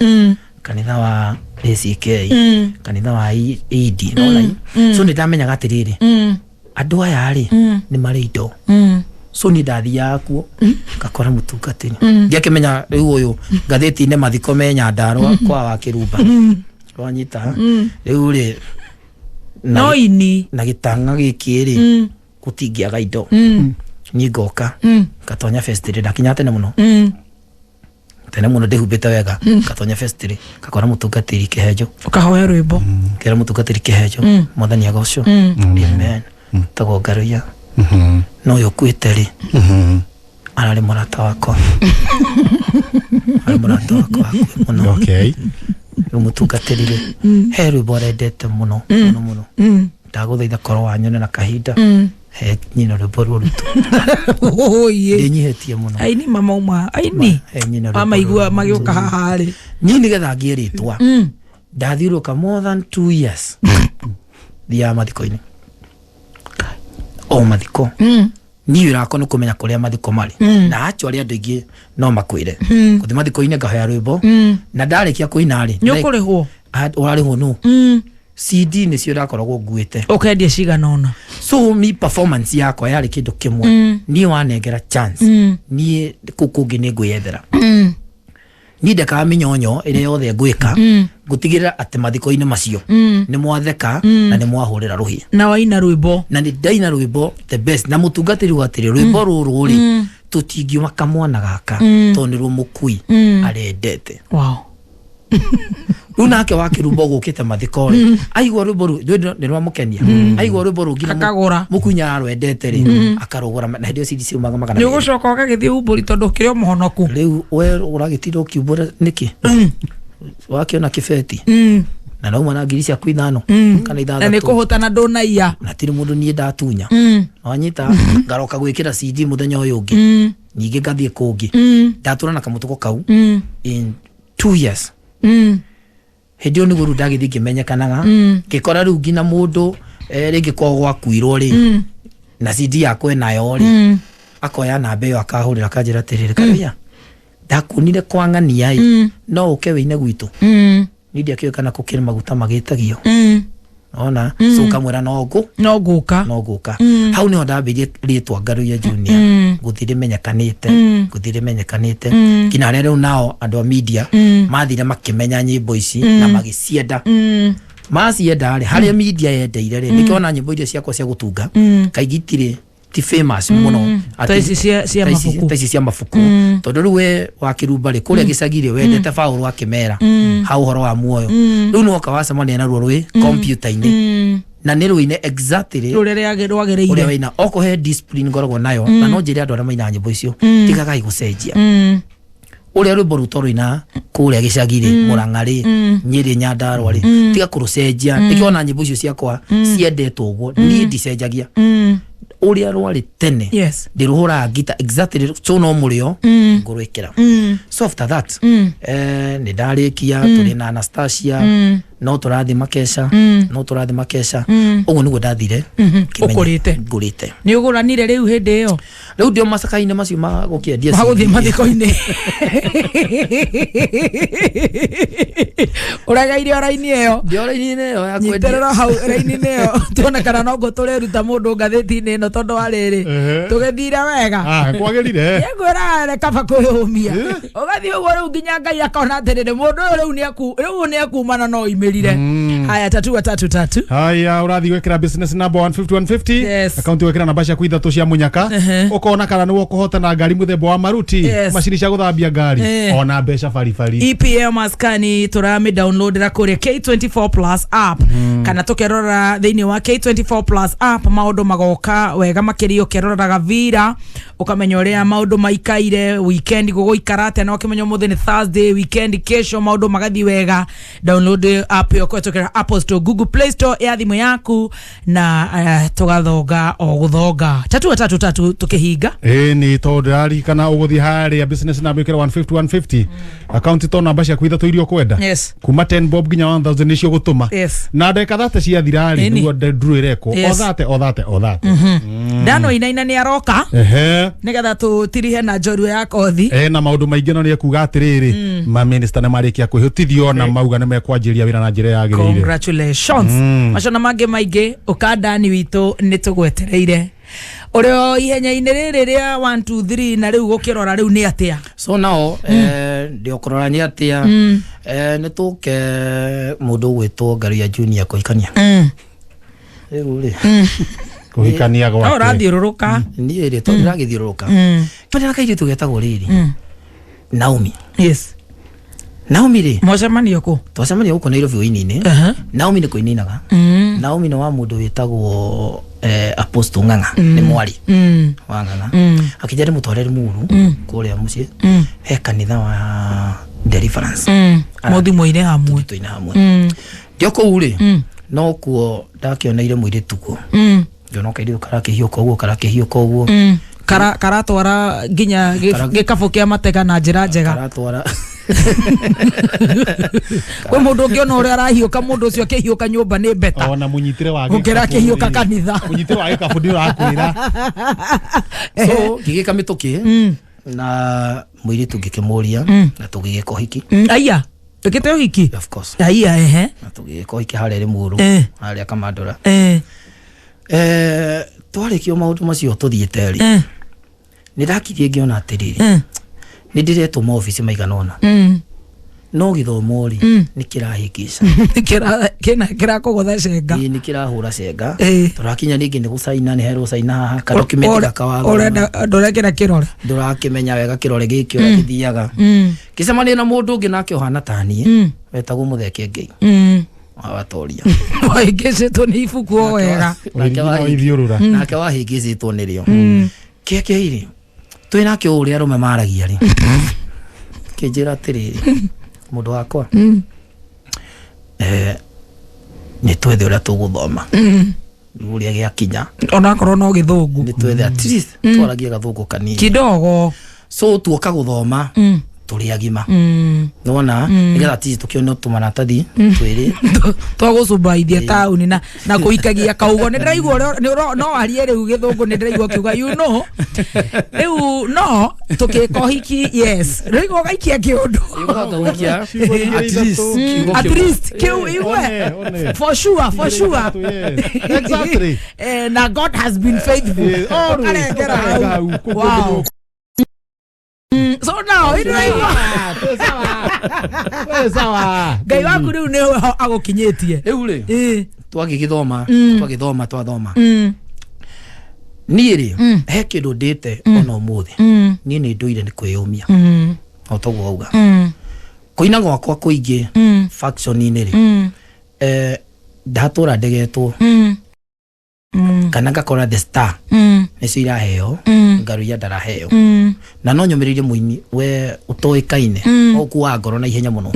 [SPEAKER 3] kanitha wa ACK, kanitha wa ED, nona. So nĩ ndamenyaga atĩrĩrĩ, andũ aya rĩ, nĩ marĩ indo. So niĩ ndathiaga kuo ngakora mũtungatĩri. Ndiakĩmenya rĩu ũyũ ngathĩti-inĩ mathiko me Nyandarũa kwa wa Kĩrumba. Wanyita rĩu rĩ,
[SPEAKER 1] No ini.
[SPEAKER 3] na gĩtang'a gĩkĩ rĩ, gũtingĩaga indo. Niĩ ngoka ngatonya festiri, ndakinya tene mũno. Tene mũno ndĩhumbĩte wega, ngatonya festiri ngakora mũtungatĩri Kĩhenjo.
[SPEAKER 1] Ũkahoya rwĩmbo.
[SPEAKER 3] Ngera mũtungatĩri Kĩhenjo, Mwathani agocwo. Amen. Tagwo Ngaruiya. No ũyũ ũkuĩte rĩ, ararĩ mũrata wakwa. Arĩ mũrata wakwa hakuhĩ mũno.
[SPEAKER 2] Okay.
[SPEAKER 3] Rĩu mũtungatĩri rĩ, he rwĩmbo arendete mũno, mũno mũno. Ndagũthaitha korwo wanyone na kahinda, he nyina rwĩmbo rũu rutũ.
[SPEAKER 1] Oye.
[SPEAKER 3] Ndĩnyihĩtie mũno.
[SPEAKER 1] Aini mamauma, aini.
[SPEAKER 3] He nyina rwĩmbo
[SPEAKER 1] Wamaigua
[SPEAKER 3] rũu
[SPEAKER 1] magĩũka
[SPEAKER 3] rutũ.
[SPEAKER 1] haha rĩ.
[SPEAKER 3] Niĩ nĩgetha ngĩe rĩtwa, ndathiũrũrũka more than 2 years. Thiaga mathiko-inĩ. O mathiko. Niĩ wĩra wakwa nĩ kũmenya kũrĩa mathiko marĩ. Na actually andũ aingĩ no makwĩre. Gũthiĩ mathiko-inĩ ngahoya rwĩmbo, na ndarĩkia kũina rĩ,
[SPEAKER 1] Nĩ ũkũrĩhwo?
[SPEAKER 3] Ũrarĩhwo nũ? CD nĩcio ndakoragwo nguĩte.
[SPEAKER 1] Ũkendia cigana ũna.
[SPEAKER 3] So mi performance yakwa yarĩ kĩndũ kĩmwe. Niĩ wanengera chance, niĩ kũu kũngĩ nĩ ngwĩyethera. Niĩ ndekaga mĩnyonyo ĩrĩa yothe ngwĩka, ngũtigĩrĩra atĩ mathiko-inĩ macio nĩ mwatheka na nĩ mwahũrĩra rũhĩ.
[SPEAKER 1] Na waina rwĩmbo.
[SPEAKER 3] Na nĩ ndaina rwĩmbo the best. Na mũtungatĩri wa atĩrĩ, rwĩmbo rũrũ rĩ, tũtingiuma kamwana gaka, tondũ nĩruo mũkui arendete.
[SPEAKER 1] Wow.
[SPEAKER 3] Rĩu nake wa Kĩrumba ũgũkĩte mathiko rĩ, aigua rwĩmbo rũu, nĩ rwamũkenia. Aigua rwĩmbo rũu nginya
[SPEAKER 1] Akagũra.
[SPEAKER 3] mũkui nĩararwendete rĩ, akarũgũra na hĩndĩ ĩyo CD ciumaga magana
[SPEAKER 1] Nĩ
[SPEAKER 3] merĩ.
[SPEAKER 1] ũgũcoka ũgagĩthiĩ umbũri tondũ ũkĩrĩ o mũhonoku.
[SPEAKER 3] Rĩu we ũragĩtinda ũkiumbũra nĩkĩ? Wakĩona kĩbeti? Na nauma na ngiri ciaku ithano kana
[SPEAKER 1] Na nĩ
[SPEAKER 3] ithathatũ.
[SPEAKER 1] kũhũtana ndũnaiya.
[SPEAKER 3] Na tirĩ mũndũ niĩ ndatunya. Wanyita ngaroka gwĩkĩra CD mũthenya ũyũ ũngĩ, ningĩ ngathiĩ kũngĩ. Ndatũra na kamũtugo kau in 2 years. Hĩndĩ ĩyo nĩguo rĩu ndagĩthiĩ ngĩmenyekanaga, ngĩkora rĩu nginya mũndũ rĩngĩ kwao gwakuirwo rĩ, na CD yakwa ĩnayo rĩ, akoya namba ĩyo akahũrĩra, akanjĩra atĩrĩrĩ, "Karuia, ndakuonire kwa ng'ania ĩ, no ũke wĩine gwitũ." Niĩ ndiakĩũĩ kana gũkĩrĩ maguta magĩtagio. Ona so kamwĩra no ngũ
[SPEAKER 1] No ngũka.
[SPEAKER 3] No ngũka. Hau niho ndambĩirie rĩtwa Ngaruiya Junior gũthiĩ rĩmenyekanĩte, gũthiĩ rĩmenyekanĩte nginya harĩa rĩu nao andũ a media mathire makĩmenya nyĩmbo ici na magĩcienda. Macienda rĩ, harĩa media yendeire rĩ, nĩkĩo ona nyĩmbo iria ciakwa cia gũtunga kaingĩ itirĩ ti famous mũno.
[SPEAKER 1] Ta ici cia
[SPEAKER 3] Ta ici-
[SPEAKER 1] mabuku.
[SPEAKER 3] Ta ici cia mabuku, tondũ rĩu we wa kĩrumba rĩ, kũrĩa gĩcagi rĩ, wendete Paũlũ akĩmera hau ũhoro wa muoyo, rĩu nĩwoka wacemania naruo rwĩ kompiuta-inĩ na nĩ rũine exactly
[SPEAKER 1] rũrĩa
[SPEAKER 3] ũrĩa
[SPEAKER 1] rwagĩrĩire.
[SPEAKER 3] Waina okorwo he discipline ngoragwo nayo, na no njĩre andũ arĩa mainaga nyĩmbo icio, tigagai gũcenjia ũrĩa rwĩmbo rũu rũina kũrĩa gĩcagi rĩ, Mũrang'a rĩ, Nyĩrĩ, Nyandarũa rĩ, tiga kũrũcenjia. Nĩkĩo ona nyĩmbo icio ciakwa ciendetwo ũguo, niĩ ndicenjagia ũrĩa rwarĩ tene. Ndĩrũhũraga ngita exactly, so no mũrĩo ngũrwĩkĩra. So after that nĩ ndarĩkia tũrĩ na Anastasia, no tũrathiĩ makesha, no tũrathiĩ makesha. Ũguo nĩguo ndathire ngĩmenya-
[SPEAKER 1] Ũkũrĩte.
[SPEAKER 3] Ngũrĩte.
[SPEAKER 1] Nĩ ũgũranire rĩu hĩndĩ ĩyo?
[SPEAKER 3] Rĩu ndio macaka-inĩ macio ma gũkĩendia
[SPEAKER 1] Magũthiĩ
[SPEAKER 3] CD.
[SPEAKER 1] Mathiko-inĩ ũregeire o raini ĩyo.
[SPEAKER 3] Ndio raini-inĩ ĩyo ya kwendia.
[SPEAKER 1] Nyitĩrĩra hau raini-inĩ ĩyo, tuone kana no tũreruta mũndũ ngathĩti-inĩ ĩno, tondũ wa rĩrĩ, tũgĩthire wega.
[SPEAKER 2] Ah, kwagĩrire.
[SPEAKER 1] Ngwĩra re kaba kwĩyũmia, ũgathiĩ ũguo rĩu nginya Ngai akona atĩrĩrĩ, mũndũ ũyũ rĩu rĩu nĩekumana no imĩrire. Haya, tatua tatu tatu.
[SPEAKER 2] Haya, ũrathiĩ gwĩkĩra business number 150 150. Akaunti gwĩkĩra namba ciaku ithatũ cia mũnyaka, ũkona kana nĩwe ũkũhotana ngari mũthemba wa maruti, macini cia gũthambia ngari, ona mbeca baribari.
[SPEAKER 1] EPM maskani tũramĩ downloadera kũrĩa K24 Plus app, kana tũkerora thĩinĩ wa K24 Plus app, maũndũ magoka wega makĩria. Ũkeroraga vira, ũkamenya ũrĩa maũndũ maikaire, weekend gũgũikara atĩa, na ũkĩmenya ũmũthĩ nĩ Thursday, weekend kesho, maũndũ magathiĩ wega. Download app ĩyo kũhetũkĩra Apple Store, Google Play Store ya thimũ yaku, na tũgathonga o gũthonga. Tatua tatu tatu tũkĩhinga.
[SPEAKER 2] Ĩ nĩ tondũ ndĩraririkana ũgũthiĩ harĩa business number ĩkĩra 150 150, akaunti to namba ciaku ithatũ iria ũkwenda, kuma 10 bob nginya 1000 nĩcio gũtũma, na ndagĩka 30 ciathira rĩ, nĩguo nduru ĩrekwo o 30 o 30 o 30.
[SPEAKER 1] Ndano inaina nĩ aroka nĩgetha tũtirihe na njorua ya kothi.
[SPEAKER 2] Ena maũndũ maingĩ, no nĩ ekuga atĩrĩrĩ, maminista nĩ marĩkia kwĩhĩtithio na mauga nĩ mekwanjĩrĩria wĩra na njĩra yagĩrĩire.
[SPEAKER 1] Congratulations. Macio na mangĩ maingĩ, ũkandani witũ nĩ tũgwetereire ũrĩa ihenya-inĩ rĩrĩ rĩa 1 2 3, na rĩu gũkĩrora rĩu nĩ atĩa?
[SPEAKER 3] So nao ndio kũrora nĩ atĩa, nĩ tũke mũndũ ũgwĩtwo Ngaruiya Junior kũhikania rĩu rĩ.
[SPEAKER 2] Kũhikania
[SPEAKER 1] No
[SPEAKER 2] gwake.
[SPEAKER 1] Ũrathiũrũrũka.
[SPEAKER 3] Niĩ rĩ, tondũ ndĩragĩthiũrũrũka, tondũ na kairĩtu getagwo rĩrĩ Naomi. Naomi rĩ,
[SPEAKER 1] Mwacemanio kũ?
[SPEAKER 3] Twacemania gũkũ Nairobi ũini-inĩ. Naomi nĩ kũinainaga. Naomi nĩ wa mũndũ wĩtagwo Apostle Ng'ang'a, nĩ mwarĩ wa Ng'ang'a. Akĩnjĩra ndĩmũtware Limuru kũrĩa mũciĩ he kanitha wa Deliverance.
[SPEAKER 1] Mũthimũ-inĩ hamwe.
[SPEAKER 3] Tũina hamwe. Ndio kũu rĩ, no kuo ndakĩoneire mũirĩtu kuo. Ngĩona kairĩtu karakĩhiũka ũguo, karakĩhiũka ũguo.
[SPEAKER 1] Karatwara nginya gĩkabũ kĩa matega na njĩra njega.
[SPEAKER 3] Karatwara.
[SPEAKER 1] Kwĩ mũndũ ũngĩona ũrĩa arahiũka, mũndũ ũcio akĩhiũka nyũmba nĩ beta
[SPEAKER 2] Ona mũnyitĩre wa
[SPEAKER 1] gũkĩra
[SPEAKER 2] gĩkabũ
[SPEAKER 1] akĩhiũka
[SPEAKER 2] rĩ.
[SPEAKER 1] kanitha.
[SPEAKER 2] Mũnyitĩre wa gĩkabũ nĩ ũrakwĩra.
[SPEAKER 3] So ngĩgĩka mĩtũkĩ na mũirĩtu, ngĩkĩmũria na tũgĩgĩka ũhiki.
[SPEAKER 1] Aya, ĩkĩte ũhiki?
[SPEAKER 3] Of course.
[SPEAKER 1] Aya, ehe.
[SPEAKER 3] Na tũgĩgĩka ũhiki harĩa Limuru, harĩa Kamandũra. Twarĩkio maũndũ macio tũthiĩte rĩ, nĩ ndakirie ngĩona atĩrĩrĩ, nĩ ndĩretwo maobici maigana ũna, no gĩthomo rĩ, nĩ kĩrahĩngĩca.
[SPEAKER 1] Kĩrakũgũtha cenga.
[SPEAKER 3] Ĩĩ, nĩ kĩrahũra cenga. Tũrakinya rĩngĩ nĩ gũcaina, nĩ herwo caina haha ka document gaka wathoma.
[SPEAKER 1] Ũrenda ndũrekĩra kĩrore.
[SPEAKER 3] Ndũrakĩmenya wega kĩrore gĩkĩ ũrĩa gĩthiaga. Ngĩcemania na mũndũ ũngĩ nake ũhana ta niĩ, wetagwo Mũtheke Ngei wa Watoria.
[SPEAKER 1] Wahĩngĩcĩtwo nĩ ibuku o wega.
[SPEAKER 3] Nake
[SPEAKER 2] Ithiũrũra.
[SPEAKER 3] Nake wahĩngĩcĩtwo nĩrĩo kĩake rĩ, twĩ nake o ũrĩa arũme maragia rĩ, kĩnjĩra atĩrĩrĩ, "Mũndũ wakwa, Nĩ twethe ũrĩa tũgũthoma ũrĩa gĩakinya.
[SPEAKER 1] Onakorwo no gĩthũngũ.
[SPEAKER 3] Nĩ twethe at least twaragie gathũngũ kanini
[SPEAKER 1] kidogo.
[SPEAKER 3] So tuoka gũthoma tũrĩ agima, nĩwona, nĩgetha at least tũkĩone tũmaratathi twĩrĩ
[SPEAKER 1] twagũcumbaithia taũni na kũikagia kaugo. Nĩ ndĩraigua no arie rĩu gĩthũngũ, nĩ ndĩraigua ũkiuga rĩu no tũkĩka ũhiki, yes, rĩu ũgaikia kĩũndũ.
[SPEAKER 3] Ũkahota gũikia
[SPEAKER 2] Ciugo igĩrĩ,
[SPEAKER 3] at least
[SPEAKER 2] ithatũ.
[SPEAKER 3] kiugo
[SPEAKER 1] At
[SPEAKER 3] kĩmwe.
[SPEAKER 1] least kĩu igue.
[SPEAKER 2] One, one.
[SPEAKER 1] For sure, for sure.
[SPEAKER 2] Yes. Exactly.
[SPEAKER 1] Na God has been faithful.
[SPEAKER 2] Yes, always.
[SPEAKER 1] Ũkarengera
[SPEAKER 2] Ũkarengera
[SPEAKER 1] hau.
[SPEAKER 2] hau. Kũu
[SPEAKER 1] Wow. So now ĩndĩraigua
[SPEAKER 2] Wĩ sawa.
[SPEAKER 1] Ngai waku rĩu nĩwe agũkinyĩtie.
[SPEAKER 3] Rĩu rĩ, twagĩgĩthoma, twagĩthoma, twathoma, niĩ rĩ, he kĩndũ ndĩte ona ũmũthĩ. Niĩ nĩ ndũire nĩ kwĩyũmia, o toguo wauga. Kũina gwakwa kũingĩ faction-inĩ rĩ, ndatũra ndegetwo kana ngakora the star nĩcio iraheo, ngaruia ndaraheo. Na no nyũmĩrĩrie mũini we ũtoĩkaine, ũkuaga ngoro na ihenya mũno.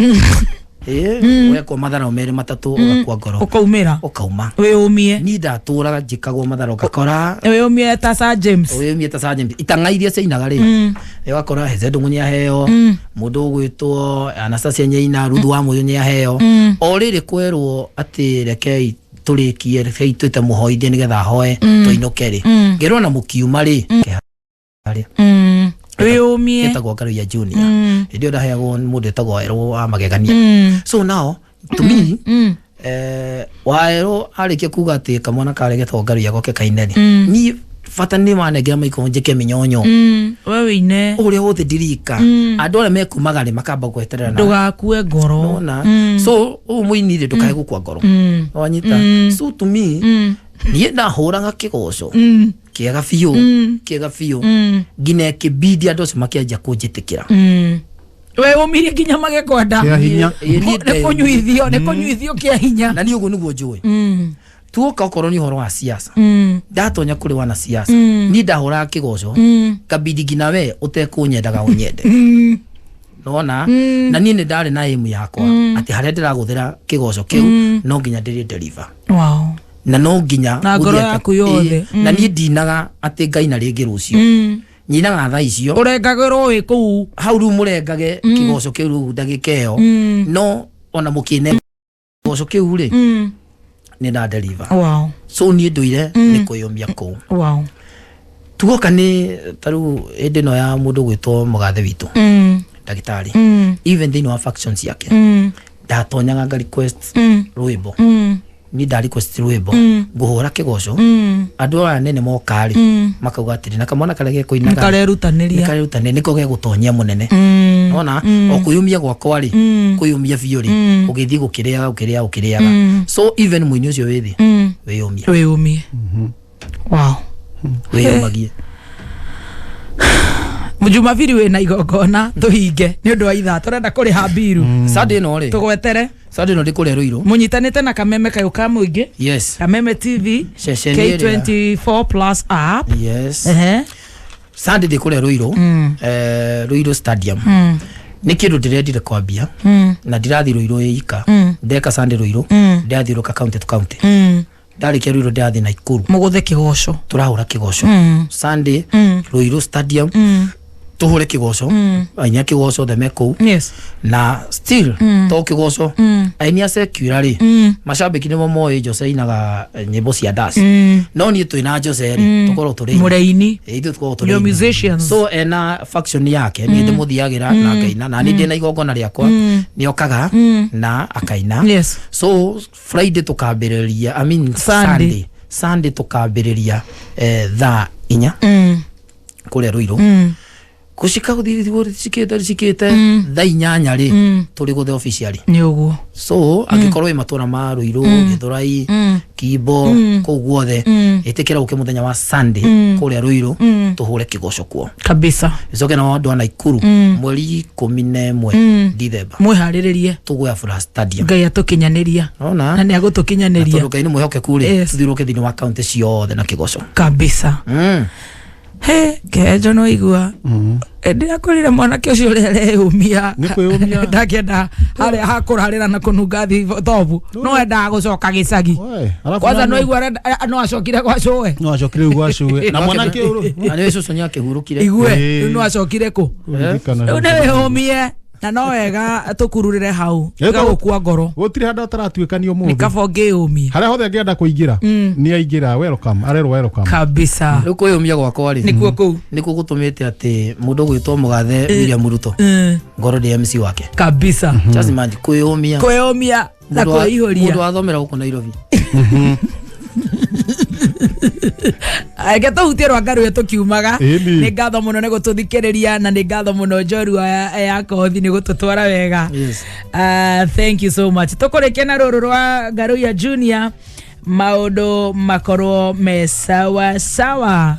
[SPEAKER 3] Ĩĩ, wekwo matharau merĩ matatũ, ũgakua ngoro.
[SPEAKER 1] Ũkaumĩra.
[SPEAKER 3] Ũkauma.
[SPEAKER 1] Wĩyũmie.
[SPEAKER 3] Niĩ ndatũraga njĩkagwo matharau, ngakora
[SPEAKER 1] Wĩyũmie ta Sir James.
[SPEAKER 3] Wĩyũmie ta Sir James. Itang'a iria ciainaga rĩ, ũgakora Heze Ndung'u nĩaheo, mũndũ ũgwĩtwo Anastasia nĩaina, Ruthu wa Mũyũ nĩaheo. O rĩrĩ kwerwo atĩ rekei tũrĩkie, rekei twĩte mũhoithie nĩgetha ahoe tũinũke rĩ, ngĩrwo na mũkiuma rĩ harĩa
[SPEAKER 1] Wĩyũmie.
[SPEAKER 3] Getagwo Ngaruiya Junior. Hĩndĩ ĩyo ndaheagwo nĩ mũndũ wĩtagwo Werũ wa magegania. So now to me, Waerũ arĩkia kuga atĩ kamwana karĩa getagwo Ngaruiya goke kaine rĩ, niĩ bata nĩ manengera maiko njĩke mĩnyonyo.
[SPEAKER 1] We wĩine.
[SPEAKER 3] Ũrĩa wothe ndirika, andũ arĩa mekumaga rĩ, makamba gweterera na
[SPEAKER 1] Ndũgakue ngoro.
[SPEAKER 3] Nona so ũyũ mũini rĩ, ndũkae gũkua ngoro, wanyita? So to me, niĩ ndahũraga kĩgoco kĩega biũ, kĩega biũ, nginya ĩkĩbidi andũ acio makĩanjia kũnjĩtĩkĩra.
[SPEAKER 1] We ũmirie nginya magĩkwenda.
[SPEAKER 2] Kĩa hinya.
[SPEAKER 3] Ĩĩ, niĩ
[SPEAKER 1] Nĩ kũnyuithio, nĩ kũnyuithio kĩa hinya.
[SPEAKER 3] Na niĩ ũguo nĩguo njũĩ. Tuoka okorwo nĩ ũhoro wa siasa, ndatonya kũrĩ wana siasa, niĩ ndahũraga kĩgoco, ngabidi nginya we ũtekũnyendaga ũnyende, nona. Na niĩ nĩ ndarĩ na aim yakwa atĩ harĩa ndĩragũthĩra kĩgoco kĩu, no nginya ndĩrĩ deliver na no nginya
[SPEAKER 1] Na ngoro
[SPEAKER 3] gũthiĩ atĩ-
[SPEAKER 1] yaku yothe.
[SPEAKER 3] Ĩĩ, na niĩ ndinaga atĩ ngaina rĩngĩ rũciũ, nyinaga thaa icio.
[SPEAKER 1] Ũrengagĩrwo wĩ kũu.
[SPEAKER 3] Hau rĩu mũrengage kĩgoco kĩu rĩu ndagĩka ĩyo, no ona mũkĩne kĩgoco kĩu rĩ, nĩ nda deliver. So niĩ ndũire nĩ kwĩyũmia kũu. Tugoka nĩ ta rĩu hĩndĩ ĩno ya mũndũ gwĩtwo mũgathe witũ ndagĩtarĩ, even thĩinĩ wa factions ciake, ndatonyaga nga request rwĩmbo. Niĩ nda request rwĩmbo, ngũhũra kĩgoco, andũ aya nene moka rĩ, makauga atĩrĩ, na kamwana karĩa gekũinaga
[SPEAKER 1] Nĩkarerutanĩria.
[SPEAKER 3] Nĩkarerutanĩria, nĩko gegũtonyia mũnene. Nona o kwĩyũmia gwakwa rĩ, kwĩyũmia biũ rĩ, ũgĩthiĩ gũkĩrĩaga, ũkĩrĩaga, ũkĩrĩaga. So even mũini ũcio wĩ thĩ, wĩyũmie.
[SPEAKER 1] Wĩyũmie, wow.
[SPEAKER 3] Wĩyũmagie.
[SPEAKER 1] Jumabiri wĩna igongona, tũhinge nĩ ũndũ wa ithaa, tũrenda kũrĩha mbiru.
[SPEAKER 3] Sunday ĩno rĩ,
[SPEAKER 1] Tũgwetere.
[SPEAKER 3] Sunday ĩno ndĩ kũrĩa Rũirũ.
[SPEAKER 1] Mũnyitanĩte na kameme kayũ ka mũingĩ.
[SPEAKER 3] Yes.
[SPEAKER 1] Kameme TV.
[SPEAKER 3] Ceceni ĩrĩa.
[SPEAKER 1] K24 Plus app.
[SPEAKER 3] Yes. Sunday ndĩ kũrĩa Rũirũ, Rũirũ Stadium. Nĩ kĩndũ ndĩrendire kwambia na ndirathiĩ Rũirũ ĩika. Ndeka Sunday Rũirũ, ndĩrathiũrũka county to county. Ndarĩkia Rũirũ, ndĩrathiĩ Naikuru.
[SPEAKER 1] Mũgũthe kĩgoco.
[SPEAKER 3] Tũrahũra kĩgoco Sunday Rũirũ Stadium, tũhũre kĩgoco, aini a kĩgoco othe me kũu. Na still to kĩgoco, aini a secular rĩ, macambĩki nĩmo moĩ Jose ainaga nyĩmbo cia dance, no niĩ twĩna Jose rĩ, tũkorwo tũrĩ
[SPEAKER 1] Mũreini.
[SPEAKER 3] Ĩ, ithuĩ tũkoragwo tũrĩ
[SPEAKER 1] You're
[SPEAKER 3] aini.
[SPEAKER 1] musicians.
[SPEAKER 3] So ena faction yake, niĩ ndĩmũthiagĩra na ngaina, na niĩ ndĩna igongona rĩakwa, nĩokaga na akaina. So Friday tũkambĩrĩria, I mean
[SPEAKER 1] Sunday.
[SPEAKER 3] Sunday tũkambĩrĩria thaa 4 kũrĩa Rũirũ, gũcika gũthiĩ cikĩte cikĩte thaa 8 rĩ, tũrĩ gũthe officially.
[SPEAKER 1] Nĩ ũguo.
[SPEAKER 3] So angĩkorwo wĩ matũra ma Rũirũ, Gĩthũrai, Kimbo, kũu guothe, ĩtĩkĩra ũke mũthenya wa Sunday kũrĩa Rũirũ, tũhũre kĩgoco kuo.
[SPEAKER 1] Kabisa.
[SPEAKER 3] Icoke nao andũ a Naikuru, mweri 11 Dithemba,
[SPEAKER 1] Mwĩharĩrĩrie.
[SPEAKER 3] Tũgũya Furaha Stadium.
[SPEAKER 1] Ngai atũkinyanĩria.
[SPEAKER 3] Ona
[SPEAKER 1] Na nĩ agũtũkinyanĩria.
[SPEAKER 3] Tondũ Ngai nĩ mwĩhokeku rĩ, tũthiũrũke thĩinĩ wa kaunti ciothe na kĩgoco.
[SPEAKER 1] Kabisa. He kenjo no igua ndirakwĩrire mwanake ũcio ũrĩa areyũmia.
[SPEAKER 2] Nĩ kwĩyũmia.
[SPEAKER 1] Ndakĩenda harĩa hakũrarĩra na kũnunga thobu, no endaga gũcoka gĩcagi.
[SPEAKER 2] Oe, alafu
[SPEAKER 1] kwanza
[SPEAKER 2] nani-
[SPEAKER 1] no igua no acokire gwa cũwe.
[SPEAKER 2] No acokire rĩu gwa cũwe na mwanake ũyũ
[SPEAKER 3] Na nĩ cũcũ nĩ akĩhurũkire.
[SPEAKER 1] Igue.
[SPEAKER 2] Ĩĩ.
[SPEAKER 1] Rĩu no acokire kũ?
[SPEAKER 2] Ririkana.
[SPEAKER 1] Rĩu nĩ wĩyũmie na no wega tũkururĩre hau.
[SPEAKER 2] Ĩ, tondũ-
[SPEAKER 1] gũkua ngoro.
[SPEAKER 2] Gũtirĩ handũ ataratuĩkania
[SPEAKER 1] nĩ
[SPEAKER 2] ũmũthĩ.
[SPEAKER 1] kaba ũngĩyũmia.
[SPEAKER 2] Harĩa hothe angĩenda kũingĩra nĩ aingĩra, welcome, arerwo welcome.
[SPEAKER 1] Kabisa.
[SPEAKER 3] Rĩu kwĩyũmia gwakwa rĩ,
[SPEAKER 1] nĩkuo kũu.
[SPEAKER 3] Nĩkuo gũtũmĩte atĩ mũndũ ũgwĩtwo mũgathe William Ruto ngorwo ndĩ MC wake.
[SPEAKER 1] Kabisa.
[SPEAKER 3] Just imagine kwĩyũmia.
[SPEAKER 1] Kwĩyũmia na
[SPEAKER 3] Mũndũ wa-
[SPEAKER 1] kwĩihũria.
[SPEAKER 3] Mũndũ wathomera gũkũ Nairobi.
[SPEAKER 1] Reke tũhutie rwa ngaruĩ tũkiumaga.
[SPEAKER 2] Ĩni.
[SPEAKER 1] Nĩ ngatho mũno nĩ gũtũthikĩrĩria na nĩ ngatho mũno njorua ya kothi nĩ gũtũtwara wega.
[SPEAKER 3] Yes.
[SPEAKER 1] Thank you so much. Tũkũrĩkia na rũrũ rwa Ngaruiya Junior, maũndũ makorwo me sawa sawa.